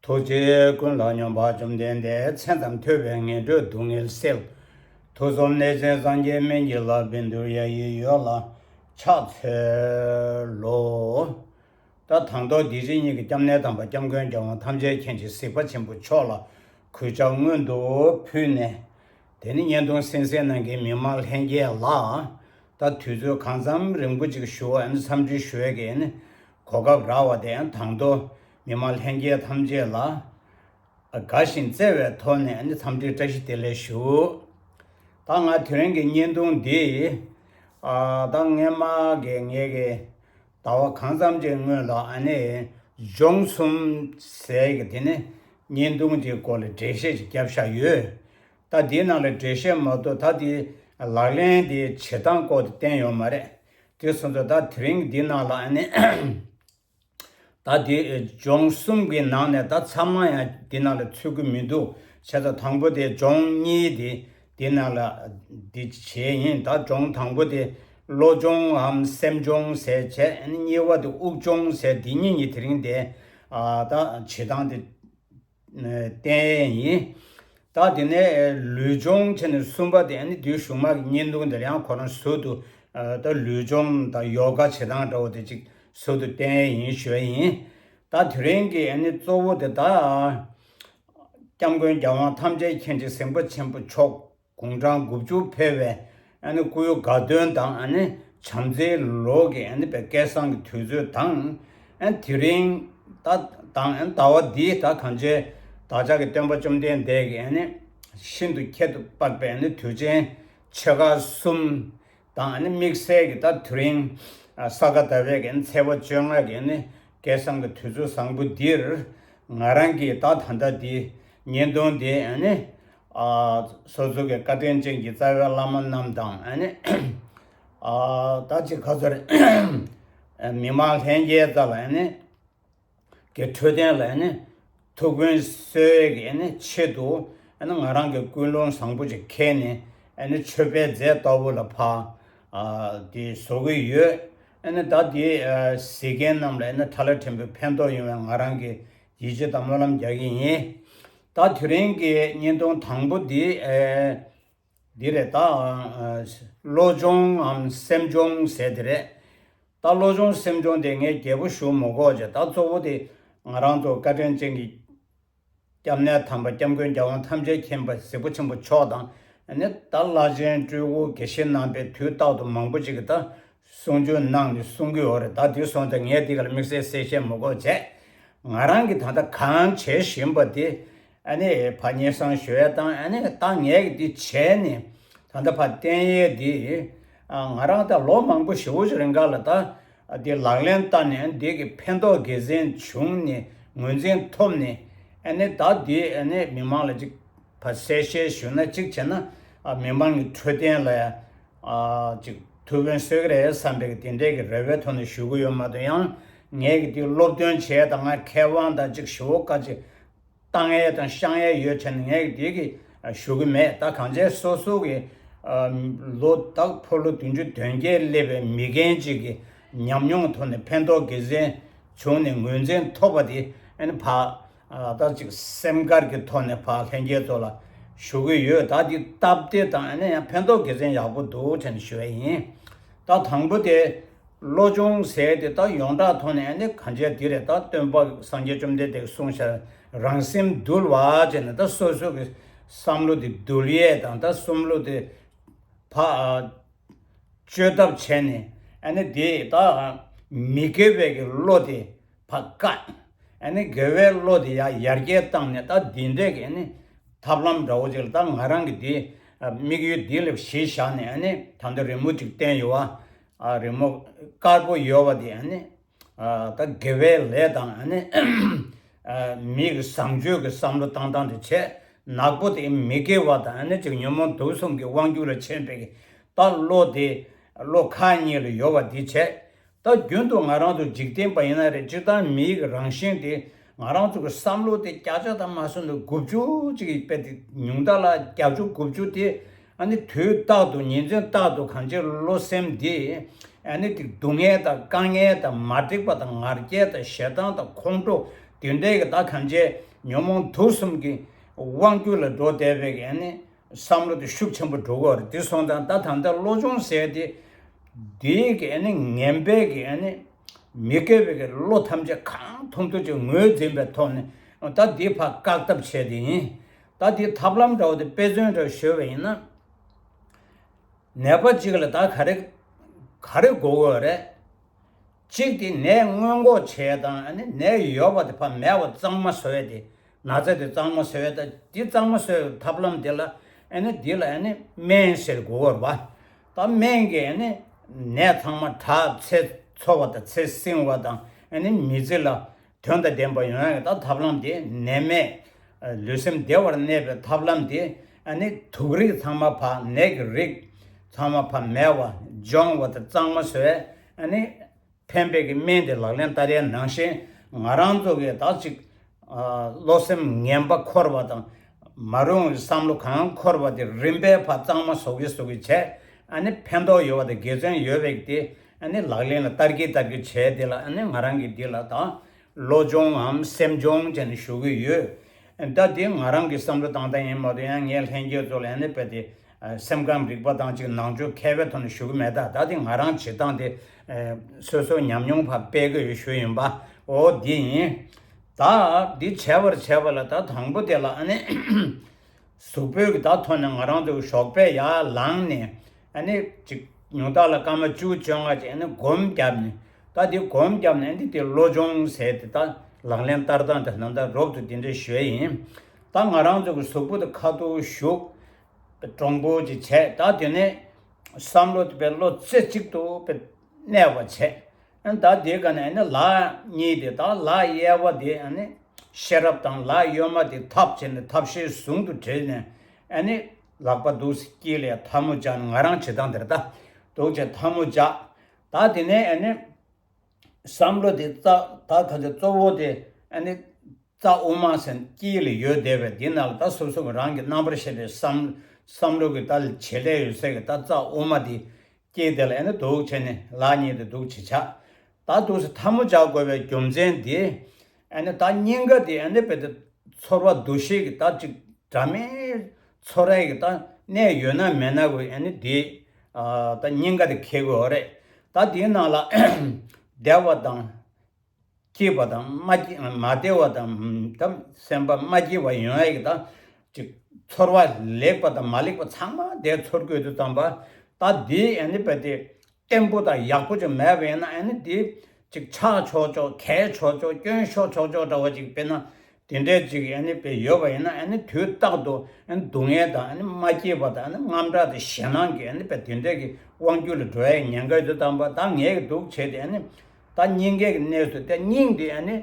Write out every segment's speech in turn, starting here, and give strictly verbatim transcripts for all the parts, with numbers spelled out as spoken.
ཐུགས་རྗེ་ཀུན་ལ་སྙོམས་པ་བཅོམ་ལྡན་འདས། མཚན་ཙམ་ཐོས་པས་ངན་འགྲོའི་སྡུག་བསྔལ་སེལ། ཐུགས་གསུམ་གནས་ཆེན་སངས་རྒྱས་སྨན་གྱི་བླ། བཻ་ཌཱུརྱ་ཡི་འོད་ལ་ཕྱག་འཚལ་ལོ། ད་དང་ཐོག་སྡིག་སྒྲིབ་གཉིས་ཀྱི་སྐྱབས་གནས་དམ་པ་སྐྱབས་མགོན་རྒྱལ་དབང་ཐམས་ཅད་མཁྱེན་ཅིང་གཟིགས་པ་ཆེན་པོ་མཆོག་ལ་གུས་ཕྱག་སྔོན་དུ་ཕུལ་ནས། དེ་ནི་བརྙན་ཐུང་གསན་གཟིགས་གནང་མཁན་མི་མང་ལྷན་རྒྱས་ལ། ད་དུས་ཚོད་གང་འཚམ་རིང་པོ་ཅིག་ཞུ་བ་ཨ་ནི་འཚམས་འདྲི་ཞུ་ཡས་ཀྱི་ཨ་ནི་གོ་སྐབས་རག་པ་དེ་ཨ་ནི་དང་ཐོག་མི་མང་ལྷན་རྒྱས་ཐམས་ཅད་ལ་དགའ་ཞིང་བརྩེ་བའི་ཐོག་ནས་ཨ་ནི་འཚམས་འདྲི་བཀྲ་ཤིས་བདེ་ལེགས་ཞུ། ད་ང་དེ་རིང་གི་བརྙན་ཐུང་འདི་ཨ་ད་སྔས་མ་གི་ངས་གི་ཟླ་བ་གང་འཚམ་ཅིག་སྔོན་ལ་ཨ་ནི་སྦྱོང་གསུམ་ཟེར་གི་དེ་ནི་བརྙན་ཐུང་གི་སྐོར་ལ་འགྲེལ་བཤད་ཅིག་བརྒྱབ་བཞག་ཡོད། ད་འདིའི་ནང་ལ་འགྲེལ་བཤད་མ་གཏོགས་ད་འདི་ལག་ལེན་འདི་བྱེད་སྟངས་སྐོར་དུ་བསྟན་ཡོད་མ་རེད། དེ་སོང་ཙང་ད་དེ་རིང་འདི་ནང་ལ་ཨ་ནི་ད་འདི་སྦྱོང་གསུམ་གྱི་ནང་ནས་ད་ཚང་མ་ཡང་འདི་ནང་ལ་ཚུད་ཀྱི་མི་འདུག་བྱས་ཙང་དང་པོ་དེ་སྦྱོང་གཉིས་དེ་འདི་ནང་ལ་འདི་བྱས་ཡིན། ད་སྦྱོང་དང་པོ་དེ་བློ་སྦྱོང་འམ་སེམས་སྦྱོང་ཟེར་བྱས། ཨ་ནི་གཉིས་པ་དེ་དབུགས་སྦྱོང་ཟེར། འདི་གཉིས་གཉིས་དེ་རིང་དེ་ཨ་ད་བྱེད་སྟངས་དེ་བསྟན་ཡས་ཡིན། ད་དེ་ནས་ལུས་སྦྱོང་བྱས་ནས་གསུམ་པ་དེ་ཨ་ནི་དུས་གཞུག་མ་གི་བརྙན་ཐུང་དེ་ལ་ཡང་ཁོ་རང་ཟུར་དུ་ཨ་ད་ལུས་སྦྱོང་དང་ཡོ་ག་བྱེད་སྟངས་འདྲ་བོ་དེ་ཅིག་ཟུར་དུ་བསྟན་ཡས་ཡིན་ཞུ་ཡས་ཡིན། ད་དེ་རིང་གི་ཨ་ནི་གཙོ་བོ་དེ་ད་སྐྱབས་མགོན་རྒྱལ་དབང་ཐམས་ཅད་མཁྱེན་ཅིང་གཟིགས་པ་ཆེན་པོ་མཆོག་དགུང་གྲངས་དགུ་བཅུ་ཕེབས་པའི་ཨ་ནི་སྐུའི་དགའ་སྟོན་དང་ཨ་ནི་བྱམས་བརྩེའི་ལོ་གི་ཨ་ནི་དཔེ་སྐལ་བཟང་གི་དུས་ཚོད་དང་། ཨ་ནི་དེ་རིང་ད་དང་ཨ་ནི་ཟླ་བ་འདིའི་ད་གང་ཅི་བདག་ཅག་གི་སྟོན་པ་བཅོམ་ལྡན་འདས་ཀྱི་ཨ་ནི་ཤིན་ཏུ་ཁྱད་དུ་འཕགས་པའི་ཨ་ནི་དུས་ཆེན་ཆེ་ཁག་གསུམ་དང་། ཨ་ནི་དམིགས་བསལ་གྱི་ད་དེ་རིང་ས་ག་ཟླ་བའི་གི་ཨ་ནི་ཚེས་པ་བཅོ་ལྔ་གི་ཨ་ནི་སྐལ་བཟང་གི་དུས་ཚོད་བཟང་པོ་འདིར་ང་རང་གིས་ད་ད་ལྟ་འདི་བརྙན་ཐུང་འདི་ཨ་ནི་ཨ་སོ་སོ་གི་བཀའ་དྲིན་ཅན་གྱི་རྩ་བའི་བླ་མ་རྣམས་དང་། ཨ་ནི་ཨ་ད་ཅིག་ག་ཚོད་རེད། མི་མང་ལྷན་རྒྱས་རྩ་ལ་ཨ་ནི་གི་འཕྲོད་བསྟེན་ལ་ཨ་ནི་ཐུགས་ཕན་གསོས་ཀྱི་ཨ་ནི་ཆེད་དུ་ཨ་ནི་ང་རང་གི་ཀུན་སློང་བཟང་པོ་ཅིག་འཁྱེར་ནས་ཨ་ནི་མཆོད་པའི་རྫས་ལྟ་བུ་ལ་ཕར་ཨ་འདི་བཟོ་གི་ཡོད། ཨ་ནི་ད་འདི་ཨ་གཟིགས་མཁན་རྣམས་ལ་ཨ་ནི་ཐ་ལ་ཕྲན་བུ་ཕན་ཐོགས་ཡོང་བའི་ང་རང་གི་ཡིད་ཆེས་དང་སྨོན་ལམ་རྒྱག་གི་ཡིན། ད་དེ་རིང་གི་བརྙན་ཐུང་དང་པོ་འདི་ཨེ་འདི་རེད། ད་ཨ་བློ་སྦྱོང་ངམ་སེམས་སྦྱོང་ཟེར་དེ་རེད། ད་བློ་སྦྱོང་སེམས་སྦྱོང་དེ་ངས་རྒྱས་པོ་ཞུ་མི་དགོས་བྱས། ད་གཙོ་བོ་དེ་ང་རང་ཚོ་བཀའ་དྲིན་ཅན་གྱི་སྐྱབས་གནས་དམ་པ་སྐྱབས་མགོན་རྒྱལ་དབང་ཐམས་ཅད་མཁྱེན་པ་གཟིགས་པ་ཆེན་པོ་མཆོག་དང་། ཨ་ནི་ད་བླ་ཆེན་སྤྲུལ་སྐུ་དགེ་བཤེས་རྣམ་པས་དུས་རྟག་ཏུ་མང་པོ་ཅིག་གིས་ད་གསུང་ཆོས་གནང་ནས་གསུང་གི་ཡོད་རེད། ད་དེ་སོང་ཙང་ངས་འདི་ག་ལ་དམིགས་བསལ་གསལ་བཤད་མི་དགོས་བྱས། ང་རང་གིས་ད་ལྟ་གང་བྱེད་བཞིན་པ་དེ་ཨ་ནི་ཕར་སྙན་སེང་ཞུ་ཡས་དང་། ཨ་ནི་ད་ངས་འདི་བྱས་ནས་ད་ལྟ་ཕར་བསྟན་ཡས་འདི་ཨ་ང་རང་ད་ལོ་མང་པོ་ཞེ་པོ་ཅིག་རིང་ག་ལ་ད་འདི་ལག་ལེན་བསྟར་ནས་འདི་གི་ཕན་ཐོགས་དགེ་མཚན་བྱུང་ནས་ངོས་འཛིན་ཐོབ་ནས། ཨ་ནི་ད་འདི་ཨ་ནི་མི་མང་ལ་ཅིག་ཕར་གསལ་བཤད་ཞུས་ན་གཅིག་བྱས་ན་ཨ་མི་མང་གི་འཕྲོད་བསྟེན་ལ་ཡ་ཨ་ཅིག་ཐུགས་ཕན་གསོས་ཀྱི་རེད་བསམ་པའི་དེ་འདྲའི་གི་རེ་བའི་ཐོག་ནས་ཞུ་གི་ཡོད་མ་གཏོགས། ཡང་ངས་གི་དེ་སློབ་སྟོན་བྱས་དང་ང་མཁས་དབང་དང་ཅིག་ཞེ་པོ་དཀའ་ཅིག་བཏང་ཡས་དང་བཤང་ཡས་ཡོད་བྱས་ནས་ངས་གི་དེ་གི་ཞུ་གི་མེད། ད་གང་བྱས་སོ་སོ་གི་ཨ་ལོ་ད་ཕོ་ལོ་བདུན་ཅུ་དོན་བརྒྱད་སླེབས་པའི་མི་རྒན་ཅིག་གི་ཉམས་མྱོང་ཐོག་ནས་ཕན་ཐོགས་དགེ་མཚན་བྱུང་ནས་ངོས་འཛིན་ཐོབ་པ་དེ་ཨ་ནི་ཕར་ཨ་ད་ཅིག་སེམས་དཀར་གྱི་ཐོག་ནས་ཕར་ལྷན་རྒྱས་ཚོ་ལ་ཞུ་གི་ཡོད། ད་འདི་སྟབས་བདེ་དང་ཨ་ནི་ཡང་ཕན་ཐོགས་དགེ་མཚན་ཡག་པོ་འདུག་བྱས་ནས་ཞུ་ཡས་ཡིན། ད་དང་པོ་དེ་བློ་སྦྱོང་ཟེར་དེ་ད་ཡོངས་གྲགས་ཐོག་ནས་ཨ་ནི་གང་བྱས་འདི་རེད། ད་སྟོན་པ་སངས་རྒྱས་བཅོམ་ལྡན་འདས་ཀྱིས་གསུངས་ཤར་རང་སེམས་འདུལ་བ་བྱས་ནས་ད་སོ་སོ་གི་བསམ་བློ་དེ་འདུལ་ཡས་དང་། ད་བསམ་བློ་དེ་ཕར་བཅོས་ཐབས་བྱས་ནས་ཨ་ནི་དེ་ད་མི་དགེ་བའི་གི་བློ་དེ་ཕར་བཀག་ཨ་ནི་དགེ་བའི་བློ་དེ་ཡར་ཡར་རྒྱས་བཏང་ནས། ད་འདི་འདྲས་ཀྱི་ཨ་ནི་ཐབས་ལམ་འདྲ་བོ་ཅིག་ལ་ད་ང་རང་གི་དེ་དམིགས་ཡུལ་འདི་ལ་གཞི་བཞག་ནས་ཨ་ནི་ད་ལྟ་རི་མོ་ཅིག་བསྟན་ཡོད་པ། ཨ་རི་མོ་དཀར་པོ་ཡོད་པ་དེ་ཨ་ནི་ཨ་ད་དགེ་བའི་ལས་དང་། ཨ་ནི་ཨ་མི་གི་བཟང་སྤྱོད་ཀྱི་བསམ་བློ་བཏང་སྟངས་དེ་བྱས། ནག་པོ་དེ་མི་དགེ་བ་དང་། ཨ་ནི་ཅིག་ཉོན་མོངས་དུག་གསུམ་གྱི་དབང་སྒྱུར་ལ་ཕྱིན་པའི་གི་ད་བློ་དེ་བློ་ཁ་གཉིས་ལ་ཡོད་པ་དེ་བྱས། ད་རྒྱུན་དུ་ང་རང་ཚོ་འཇིག་རྟེན་པ་ཡིན་ན་རེད། སྤྱིར་བཏང་མིའི་གི་རང་བཞིན་དེ་ང་རང་ཚོ་གི་བསམ་བློ་དེ་བརྒྱ་ཆ་དང་མ་སོང་ན་དགུ་བཅུ་ཅིག་གི་དཔེ་དེ་ཉུང་མཐའ་ལ་བརྒྱད་ཅུ་དགུ་བཅུ་དེ་ཨ་ནི་དུས་རྟག་ཏུ་ཉིན་མཚན་རྟག་ཏུ་གང་ཅིའི་བློ་སེམས་དེ་ཨ་ནི་དེ་སྡུག་བསྔལ་དང་དཀའ་ངལ་དང་མ་འགྲིག་པ་དང་ང་རྒྱལ་དང་ཞེ་སྡང་དང་ཁོང་ཁྲོ་དེ་འདྲའི་གི་ད་གང་ཅི་ ཉོན་མོངས་དུག་གསུམ་གྱི་དབང་སྒྱུར་ལ་འགྲོ་བསྡད་པའི་གི་ཨ་ནི་བསམ་བློ་དེ་ཤུགས་ཆེན་པོ་འགྲོ་གི་ཡོད་རེད། དེ་སོང་ཙང་ད་ད་ལྟ་བློ་སྦྱོང་ཟེར་དེ་དེའི་གི་ཨ་ནི་ངན་པའི་གི་ཨ་ནི་མི་དགེ་བའི་གི་བློ་ཐམས་ཅད་གང་ཐུབ་ཐུབ་ཅིག་ངོས་འཛིན་པའི་ཐོག་ནས་ད་དེ་ཕར་བཀག་ཐབས་བྱས་དེ་ཡིན། ད་དེ་ཐབས་ལམ་འདྲ་བོ་དེ་དཔེ་མཚོན་འདྲ་བོ་ཞུས་པ་ཡིན་ན། ནད་པ་གཅིག་ལ་ད་ག་རེ་ག་རེ་དགོས་ཀྱི་ཡོད་རེད། གཅིག་དེ་ནད་སྔོན་འགོག་བྱེད་ཡ་དང་ཨ་ནི་ནད་ཡོད་པ་དེ་ཕར་མེད་པ་གཙང་མ་བཟོ་ཡ་དེ། ན་ཚ་དེ་གཙང་མ་བཟོ་ཡ་ད་དེ་གཙང་མ་བཟོ་ཡ་ཐབས་ལམ་དེ་ལ་ཨ་ནི་དེ་ལ་ཨ་ནི་སྨན་ཟེར་དགོས་ཀྱི་ཡོད་རེད་པ། ད་སྨན་གྱིས་ཨ་ནི་ནད་ཚང་མ་དྲག་ཚད་འཚོ་བ་དང་ཚད་བསྲིང་བ་དང་ཨ་ནི་མི་ཚེ་ལ་དོན་དང་ལྡན་པ་ཡོང་ཡ་གི་ད་ཐབས་ལམ་དེ་ནད་མེད་ལུས་སེམས་བདེ་བར་གནས་པའི་ཐབས་ལམ་དེ་ཨ་ནི་དུག་རིགས་ཚང་མ་ཕར་ནད་ཀྱི་རིགས་ཚང་མ་ཕར་མེད་པ་སྦྱོང་བ་དང་གཙང་མ་བཟོ་ཡ་ཨ་ནི་ཕན་པའི་གི་སྨན་དེ་ལག་ལེན་བསྟར་ཡ་ནང་བཞིན་ང་རང་ཚོ་གི་ད་ཅིག་བློ་སེམས་ངན་པ་འཁོར་བ་དང་མ་རུང་བའི་བསམ་བློ་གང་འཁོར་བ་དེ་རིམ་པས་ཕར་གཙང་མ་བཟོ་གི་བཟོ་གི་བྱས་ཨ་ནི་ཕན་ཐོགས་ཡོད་པ་དང་དགེ་མཚན་ཡོད་པའི་གི་དེ་ཨ་ནི་ལག་ལེན་ལ་བསྟར་གི་བསྟར་གི་བྱས་དེ་ལ་ཨ་ནི་ང་རང་གི་འདི་ལ་ད་བློ་སྦྱོང་ངམ་སེམས་སྦྱོང་བྱས་ནས་ཞུ་གི་ཡོད། ད་འདི་ང་རང་གི་བསམ་བློ་བཏང་སྟངས་ཡིན་མ་གཏོགས་ཡང་ངས་ལྷན་རྒྱས་ཚོ་ལ་ཨ་ནི་དཔེ་དེ་སེམས་ཁམས་རིག་པ་དང་ཅིག་ནང་ཆོས་མཁས་པའི་ཐོག་ནས་ཞུ་གི་མེད། ད་ད་འདི་ང་རང་བྱེད་སྟངས་དེ་སོ་སོའི་ཉམས་མྱོང་ཕར་སྤེལ་གི་ཡོད་ཞུ་ཡིན་པ། འོ་འདི་ཡིན། ད་འདི་བྱས་པར་བྱས་པ་ལ་ད་དང་པོ་དེ་ལ་ཨ་ནི། གཟུགས་པོའི་གི་ད་ཐོག་ནས་ང་རང་ཚོའི་ཞོགས་པས་ཡར་ལངས་ནས་ཨ་ནི་ཅིག་ཉུང་མཐའ་ལ་སྐར་མ་བཅུ་བཅོ་ལྔ་ཅིག་ཨ་ནི་སྒོམ་བརྒྱབ་ནས་ད་དེ་སྒོམ་བརྒྱབ་ནས་ཨ་ནི་དེ་བློ་སྦྱོང་ཟེར་དེ་ད་ལག་ལེན་བསྟར་སྟངས་དེ་ནང་ད་རོབ་ཏུ་དེ་འདྲ་ཞུ་ཡ་ཡིན། ད་ང་རང་ཚོ་གི་གཟུགས་པོ་དེ་ཁ་ཐུག་བཞུགས་དྲང་པོ་ཅིག་བྱས་ད་དེ་ནས་བསམ་བློ་དེ་དཔེ་བློ་རྩེ་གཅིག་ཏུ་དཔེ་གནས་པ་བྱས། ཨ་ནི་ད་དེ་ག་ནས་ཨ་ནི་ལག་གཉིས་དེ་ད་ལག་གཡས་པ་དེ་ཨ་ནི་ཤེས་རབ་དང་ལག་གཡོན་མ་དེ་ཐབས་བྱས་ནས་ཐབས་ཤེས་ཟུང་དུ་འབྲེལ་ནས་ཨ་ནི་ལག་པ་འདུག་སེ་དཀྱིལ་ལ་ཐལ་མོ་སྦྱར་ནས་ང་རང་བྱེད་སྟངས་དེ་རེད་ད། འདུག་བྱས་ཐལ་མོ་སྦྱར། ད་དེ་ནས་ཨ་ནི་བསམ་བློ་དེ་རྩ་ད་ག་ཚོད་གཙོ་བོ་དེ་ཨ་ནི་རྩ་དབུ་མ་ཟེར་དཀྱིལ་ལ་ཡོད་བསྡད་པས་དེ་ནང་ལ་ད་སོ་སོ་གི་རང་གི་རྣམ་པར་ཤེས་པའི་བསམ་བསམ་བློ་གི་ད་བྱེད་ལས་ཡོད་སའི་གི་ད་རྩ་དབུ་མ་དེ་དཀྱིལ་དེ་ལ་ཨ་ནི་འདུག་བྱས་ནས་ལག་གཉིས་དེ་འདུག་བྱེད་བྱ། ད་འདུག་སེ་ཐལ་མོ་སྦྱར་དགོས་པའི་རྒྱུ་མཚན་དེ་ཨ་ནི་ད་སྙིང་ག་དེ་ཨ་ནི་དཔེ་དེ་ཚོར་བ་འདུ་ཤེས་ཀྱི་ད་ཅིག་འདྲ་མིན་ཚོར་ཡ་གི་ད་གནས་ཡོད་ན་མེད་ན་གི་ཨ་ནི་དེ་ད་སྙིང་ག་དེ་འཁེལ་དགོས་རེད། ད་དེའི་ནང་ལ་བདེ་བ་དང་། སྐྱིད་པ་དང་མ་སྐྱིད་མ་བདེ་བ་དང་ད་སེམས་པ་མ་སྐྱིད་པ་ཡོང་ཡ་གི་ད་ཅིག་ཚོར་བ་ལེགས་པ་དང་མ་ལེགས་པ་ཚང་མ་དེ་ཚོར་དགོས་དུས་ཙམ་པ་ད་འདི་ཨ་ནི་དཔེ་དེ་བརྟན་པོ་དང་ཡག་པོ་ཅིག་མེད་པ་ཡིན་ན་ཨ་ནི་འདི་ཅིག་ཆག་ཆོག་ཆོག་གས་ཆོག་ཆོག་སྐྱོན་ཤོར་ཆོག་ཆོག་འདྲ་བ་ཅིག་དཔེར་ན་དེ་འདྲས་ཅིག་ཨ་ནི་དཔེ་ཡོད་པ་ཡིན་ན་ཨ་ནི་དུས་རྟག་ཏུ་ཨ་ནི་སྡུག་བསྔལ་དང་ཨ་ནི་མ་སྐྱིད་པ་དང་ཨ་ནི་དངངས་སྐྲག་དང་ཞེད་སྣང་གི་ཨ་ནི་དཔེ་དེ་འདྲས་ཀྱི་དབང་སྒྱུར་ལ་འགྲོ་ཡ་ཉེན་ཁ་ཡོད་དུས་ཙམ་པ་ད་ངས་འདུག་བྱས་ཏེ་ཨ་ནི། ད་སྙིང་གའི་གནས་སུ་དེ་སྙིང་འདི་ཨ་ནི་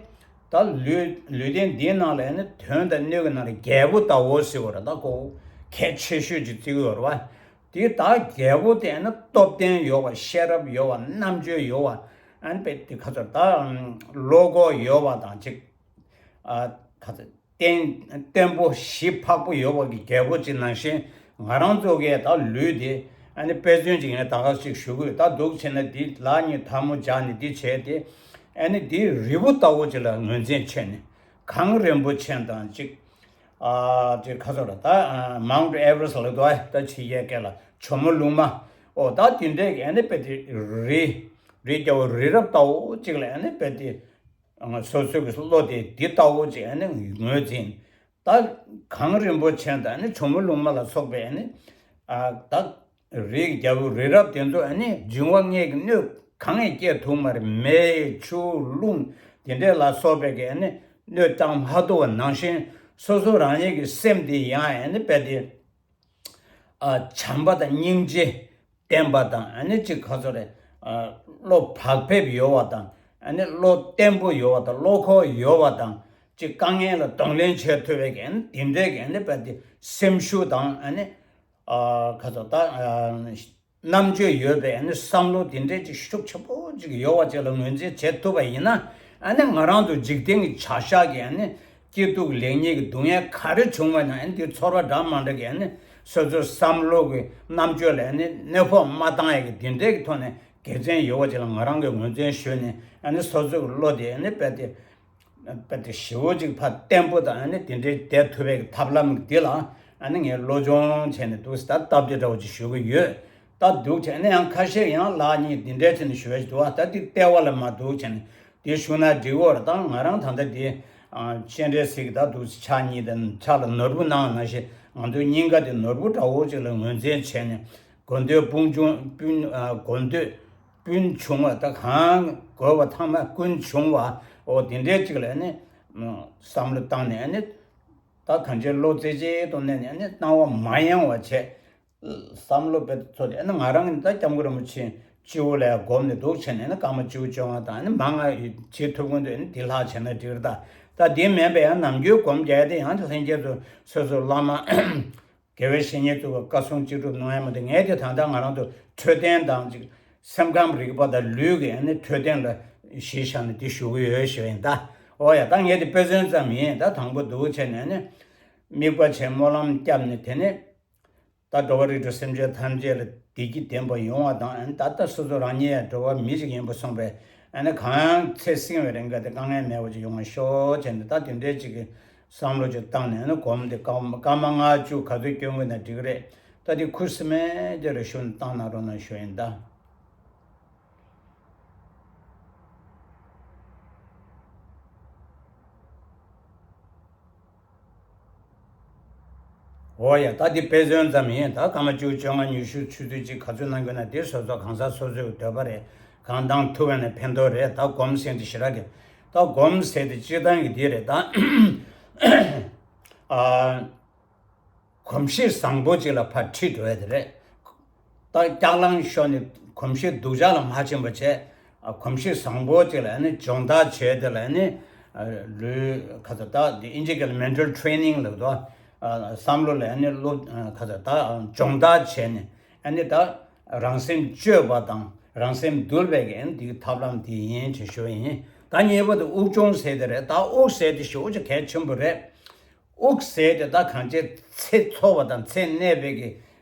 ད་ལུས་ལུས་རྟེན་འདིའི་ནང་ལ་ཨ་ནི་དོན་དང་སྣོད་ཀྱི་ནང་ལ་རྒྱལ་པོ་ལྟ་བུ་ཟེར་བ་རེད། ད་ཁོ་གལ་ཆེ་ཤོས་ཅིག་བརྩི་གི་ཡོད་རེད་བ། དེ་ད་རྒྱལ་པོ་དེ་ཨ་ནི་སྟོབས་ལྡན་ཡོད་བ་ཤེས་རབ་ཡོད་བ་རྣམ་དཔྱོད་ཡོད་བ་ཨ་ནི་དཔེ་དེ་ཁ་ཚོར་ད་བློ་ཁོག་ཡོད་བ་དང་ཅིག་ཨ་ཁ་ཚོར། བརྟན་བརྟན་པོ་གཞི་ཕག་པོ་ཡོད་པ་གི་རྒྱལ་པོ་ཅིག་ནང་བཞིན་ང་རང་ཚོ་གས་ད་ལུས་དེ་ཨ་ནི་དཔེ་མཚོན་ཅིག་ངས་ད་ག་ཅིག་ཞུ་གི་ཡོད། ད་འདུག་བྱས་ན་འདི་ལག་གཉིས་ཐལ་མོ་སྦྱར་ནས་འདི་བྱས་ཏེ་ཨ་ནི་འདི་རི་བོ་ལྟ་བུ་ཅིག་ལ་ངོས་འཛིན་བྱས་ནས་གངས་རིན་པོ་ཆེ་དང་ཅིག་ཨ་ཅིག་ཁ་ཚོར་ད་Mount Everest་ལ་འདུག་ཨ་ད་ཕྱི་རྒྱལ་སྐད་ལ་ཇོ་མོ་ལུང་མ་འོ་ད་དེ་འདྲས་ཀྱི་ཨ་ནི་དཔེ་དེ་རི་རི་རྒྱལ་པོ་རི་རབ་ལྟ་བུ་ཅིག་ལ་ཨ་ནི་དཔེ་དེ། སོ་སོའི་གི་བློ་དེ་འདི་ལྟ་བུ་ཅིག་ཨ་ནི་ངོས་འཛིན། ད་གངས་རིན་པོ་ཆེ་དང་ཨ་ནི་ཇོ་མོ་ལུང་མ་ལ་སོགས་པའི་ཨ་ནི་ཨ་ད་རིའི་རྒྱལ་པོ་རི་རབ་དེ་ཚོ་ཨ་ནི་འབྱུང་བ་ལྔའི་གི་སྣོད་གང་ཡང་སྐྱེ་ཐུབ་མ་རེད། མེ་ཆུ་རླུང་དེ་འདྲས་ལ་སོགས་པའི་གི་ཨ་ནི་སྣོད་བཏང་མ་ཐུབ་པ་ནང་བཞིན་སོ་སོ་རང་ཉིད་ཀྱི་སེམས་དེ་ཡང་ཨ་ནི་དཔེ་དེ། ཨ་བྱམས་པ་དང་སྙིང་རྗེ་ལྡན་པ་དང་ཨ་ནི་ཅིག་ཁ་ཚོར་རེ་ཨ་བློ་བག་ཕེབས་ཡོད་པ་དང་ཨ་ནི་བློ་བརྟན་པོ་ཡོད་པ་དང་བློ་ཁོག་ཡོད་པ་དང་ཅིག་དཀའ་ངལ་ལ་གདོང་ལེན་བྱེད་ཐུབ་པའི་གི་ཨ་ནི་དེ་འདྲའི་གི་ཨ་ནི་དཔེ་དེ་སེམས་ཤུགས་དང་ཨ་ནི་ཨ་ཁ་ཚོར་ད་ཨ་རྣམ་དཔྱོད་ཡོད་པའི་ཨ་ནི་བསམ་བློ་དེ་འདྲའི་ཅིག་ཤུགས་ཆེན་པོ་ཅིག་ཡོད་པ་ཅིག་ལ་ངོས་འཛིན་བྱེད་ཐུབ་པ་ཡིན་ན་ཨ་ནི་ང་རང་ཚོ་འཇིག་རྟེན་གྱི་བྱ་གཞག་གི་ཨ་ནི། སྐྱིད་སྡུག་ལེགས་ཉེས་ཀྱི་སྡུག་བསྔལ་ག་རེ་བྱུང་བ་ན་ཨ་ནི་དེ་ཚོར་བ་འདྲ་མ་འདྲ་གི་ཨ་ནི་སོ་སོའི་བསམ་བློ་གི་རྣམ་དཔྱོད་ལ་ཨ་ནི་གནོད་ཕོག་མ་བཏང་ཡ་གི་དེ་འདྲའི་གི་ཐོག་ནས་དགེ་མཚན་ཡོད་པ་ཅིག་ལ་ང་རང་གི་ངོས་འཛིན་ཞུས་ནས་ཨ་ནི་སོ་སོའི་གི་བློ་དེ་ཨ་ནི་དཔེ་དེ་ དཔེ་དེ་ཞེ་པོ་ཅིག་ཕར་བརྟན་པོ་དང་ཨ་ནི་དེ་འདྲའི་བསྡད་ཐུབ་པའི་ཐབས་ལམ་འདི་ལ་ཨ་ནི་ངས་བློ་སྦྱོང་བྱས་ནས་འདུག་ད་སྟབས་བདེ་འདྲ་བོ་ཅིག་ཞུ་གི་ཡོད། ད་འདུག་བྱས་ནས་ཡང་ཁ་ཤས་ཡང་ལག་གཉིས་འདི་འདྲའི་བྱས་ནས་ཞུ་བ་ཞིག་འདུག་བ། ད་འདི་ལྟེ་བ་ལ་མར་འདུག་བྱས་ནས་འདི་ཞུ་ན་འགྲིག་གོ་རེད། ད་ང་རང་ད་ལྟ་འདི་སྤྱན་རས་གཟིགས་ཀྱི་ད་འདུག་ཕྱག་གཉིས་དང་ཕྱག་ལ་ནོར་བུ་གནང་བ་ནང་བཞིན་ང་ཚོའི་སྙིང་ག་དེ་ནོར་བུ་འདྲ་བོ་ཅིག་ལ་ངོས་འཛིན་བྱས་ནས་དགོས་འདོད་སྤུན་ཆུང་སྤུན་ཨ་དགོས་འདོད་སྤུན་ཆུང་བ་ད་གང་དགོས་པ་ཚང་མ་ཀུན་འབྱུང་བ་འོ་དེ་འདྲའི་ཅིག་ལ་ནི་བསམ་བློ་བཏང་ནས་ནི་ད་གང་ཅིའི་བློ་རྩེ་གཅིག་ཏུ་གནས་ནས་ནི་སྣང་བ་མ་ཡེངས་པ་བྱས། བསམ་བློ་དཔེ་ཚོ་དེ་ནི་ང་རང་གི་ད་སྐྱབས་མགོན་རིན་པོ་ཆེ་སྤྱི་བོ་ལ་སྒོམ་ནས་འདུག་བྱས་ནས་ནི་སྐར་མ་བཅུ་བཅོ་ལྔ་དང་ནི་མང་ང་བྱེད་ཐུབ་ཀྱི་འདུག་ནི་དེ་ལྷག་བྱས་ན་འགྲིག་རེད། ད་ད་དེ་མིན་པའི་ཡང་ནམ་རྒྱུན་སྒོམ་རྒྱག་དེ་ཡང་ལྷན་རྒྱས་ཚོ་སོ་སོ་བླ་མ་དགེ་བའི་བཤེས་གཉེན་ཚོ་གི་བཀའ་གསུང་ཅི་སྒྲུབ་གནང་ཡ་མ་གཏོགས་ངས་དེ་ད་ལྟ་ང་རང་ཚོ་འཕྲོད་བསྟེན་དང་ཅིག་སེམས་ཁམས་རིག་པ་དང་ལུས་ཀྱི་ནི་འཕྲོད་བསྟེན་ལ་གཞི་བཞག་ནས་དེ་ཞུ་གི་ཡོད་ཞུ་ཡིན་ད། འོ་ཡ་ད་ངས་དེ་དཔེ་མཚོན་ཙམ་ཡིན། ད་དང་པོ་འདུག་བྱས་ནས་ནི་དམིགས་པ་བྱས་སྨོན་ལམ་བརྒྱབ་ནས་དེ་ནས། ད་འགྲོ་བ་རིགས་དྲུག་སེམས་ཅན་ཐམས་ཅད་ལ་བདེ་སྐྱིད་ལྡན་པ་ཡོང་བ་དང་ད་ལྟ་སོ་སོ་རང་ཉིད་ཡང་འགྲོ་བ་མི་ཞིག་ཡིན་པ་སོང་པས་ཨ་ནི་གང་ཚེ་བསྲིང་བའི་རིང་ག་དེ་དཀའ་ངལ་མེད་པ་ཅིག་ཡོང་བ་ཤོག་བྱས་ནས་ད་དེ་འདྲའི་ཅིག་གི་བསམ་བློ་ཅིག་བཏང་ནས་ཨ་ནི་སྒོམ་དེ་སྐར་སྐར་མ་ལྔ་བཅུ་ག་ཚོད་སྐྱོན་དགོས་ན་འགྲིག་རེད། ད་དེ་ཁུ་སིམ་མེར་དེ་རུ་བཞུགས་ནས་བཏང་གནང་རོགས་གནང་ཞུ་ཡིན་ད། འོ་ཡ་ད་འདི་དཔེ་མཚོན་ཙམ་ཡིན། ད་སྐར་མ་བཅུ་བཅོ་ལྔ་ཉི་ཤུ་ཆུ་ཚོད་གཅིག་ག་ཚོད་གནང་དགོས་ན་དེ་སོ་སོ་གང་ཟག་སོ་སོའི་འདོད་པ་རེད། གང་གནང་ཐུབ་པ་ན་ཕན་ཐོགས་རེད། ད་སྒོམ་ཟེར་དེ་ཞེ་དྲག་གི་ད་སྒོམ་ཟེར་དེ་སྤྱིར་བཏང་གི་འདི་རེད་ད། ཨ། གོམས་གཤིས་བཟང་པོ་ཅིག་ལ་ཕར་ཁྲིད་འགྲོ་ཡ་དེ་རེད། ད་སྐྱག་ལང་ཤོར་ནས་གོམས་གཤིས་སྡུག་ཅག་ལ་མ་ཕྱིན་པ་བྱས། གོམས་གཤིས་བཟང་པོ་ཅིག་ལ་ནི་སྦྱོང་བརྡར་བྱས་དེ་ལ་ནི་ལུས་ག་ཚོད་ད་དེ་ཨིན་ཇི་སྐད་ལ་mental training་ལབ་དོ། བསམ་བློ་ལ་ནི་སློབ་ག་ཚོད་ད་སྦྱོང་བརྡར་བྱས་ནས་ནི་ད་རང་སེམས་བཅོས་པ་དང་རང་སེམས་འདུལ་བའི་གི་ནི་དེ་གི་ཐབས་ལམ་དེ་ཡིན་ཅེས་ཞུ་བ་ཡིན། ད་གཉིས་པ་དེ་དབུགས་སྦྱོང་ཟེར་དེ་རེད། ད་དབུགས་ཟེར་དེ་ཞེ་པོ་ཅིག་གལ་ཆེན་པོ་རེད། དབུགས་ཟེར་དེ་ད་གང་ཅི་ཚེ་འཚོ་བ་དང་ཚེ་གནས་པའི་གི་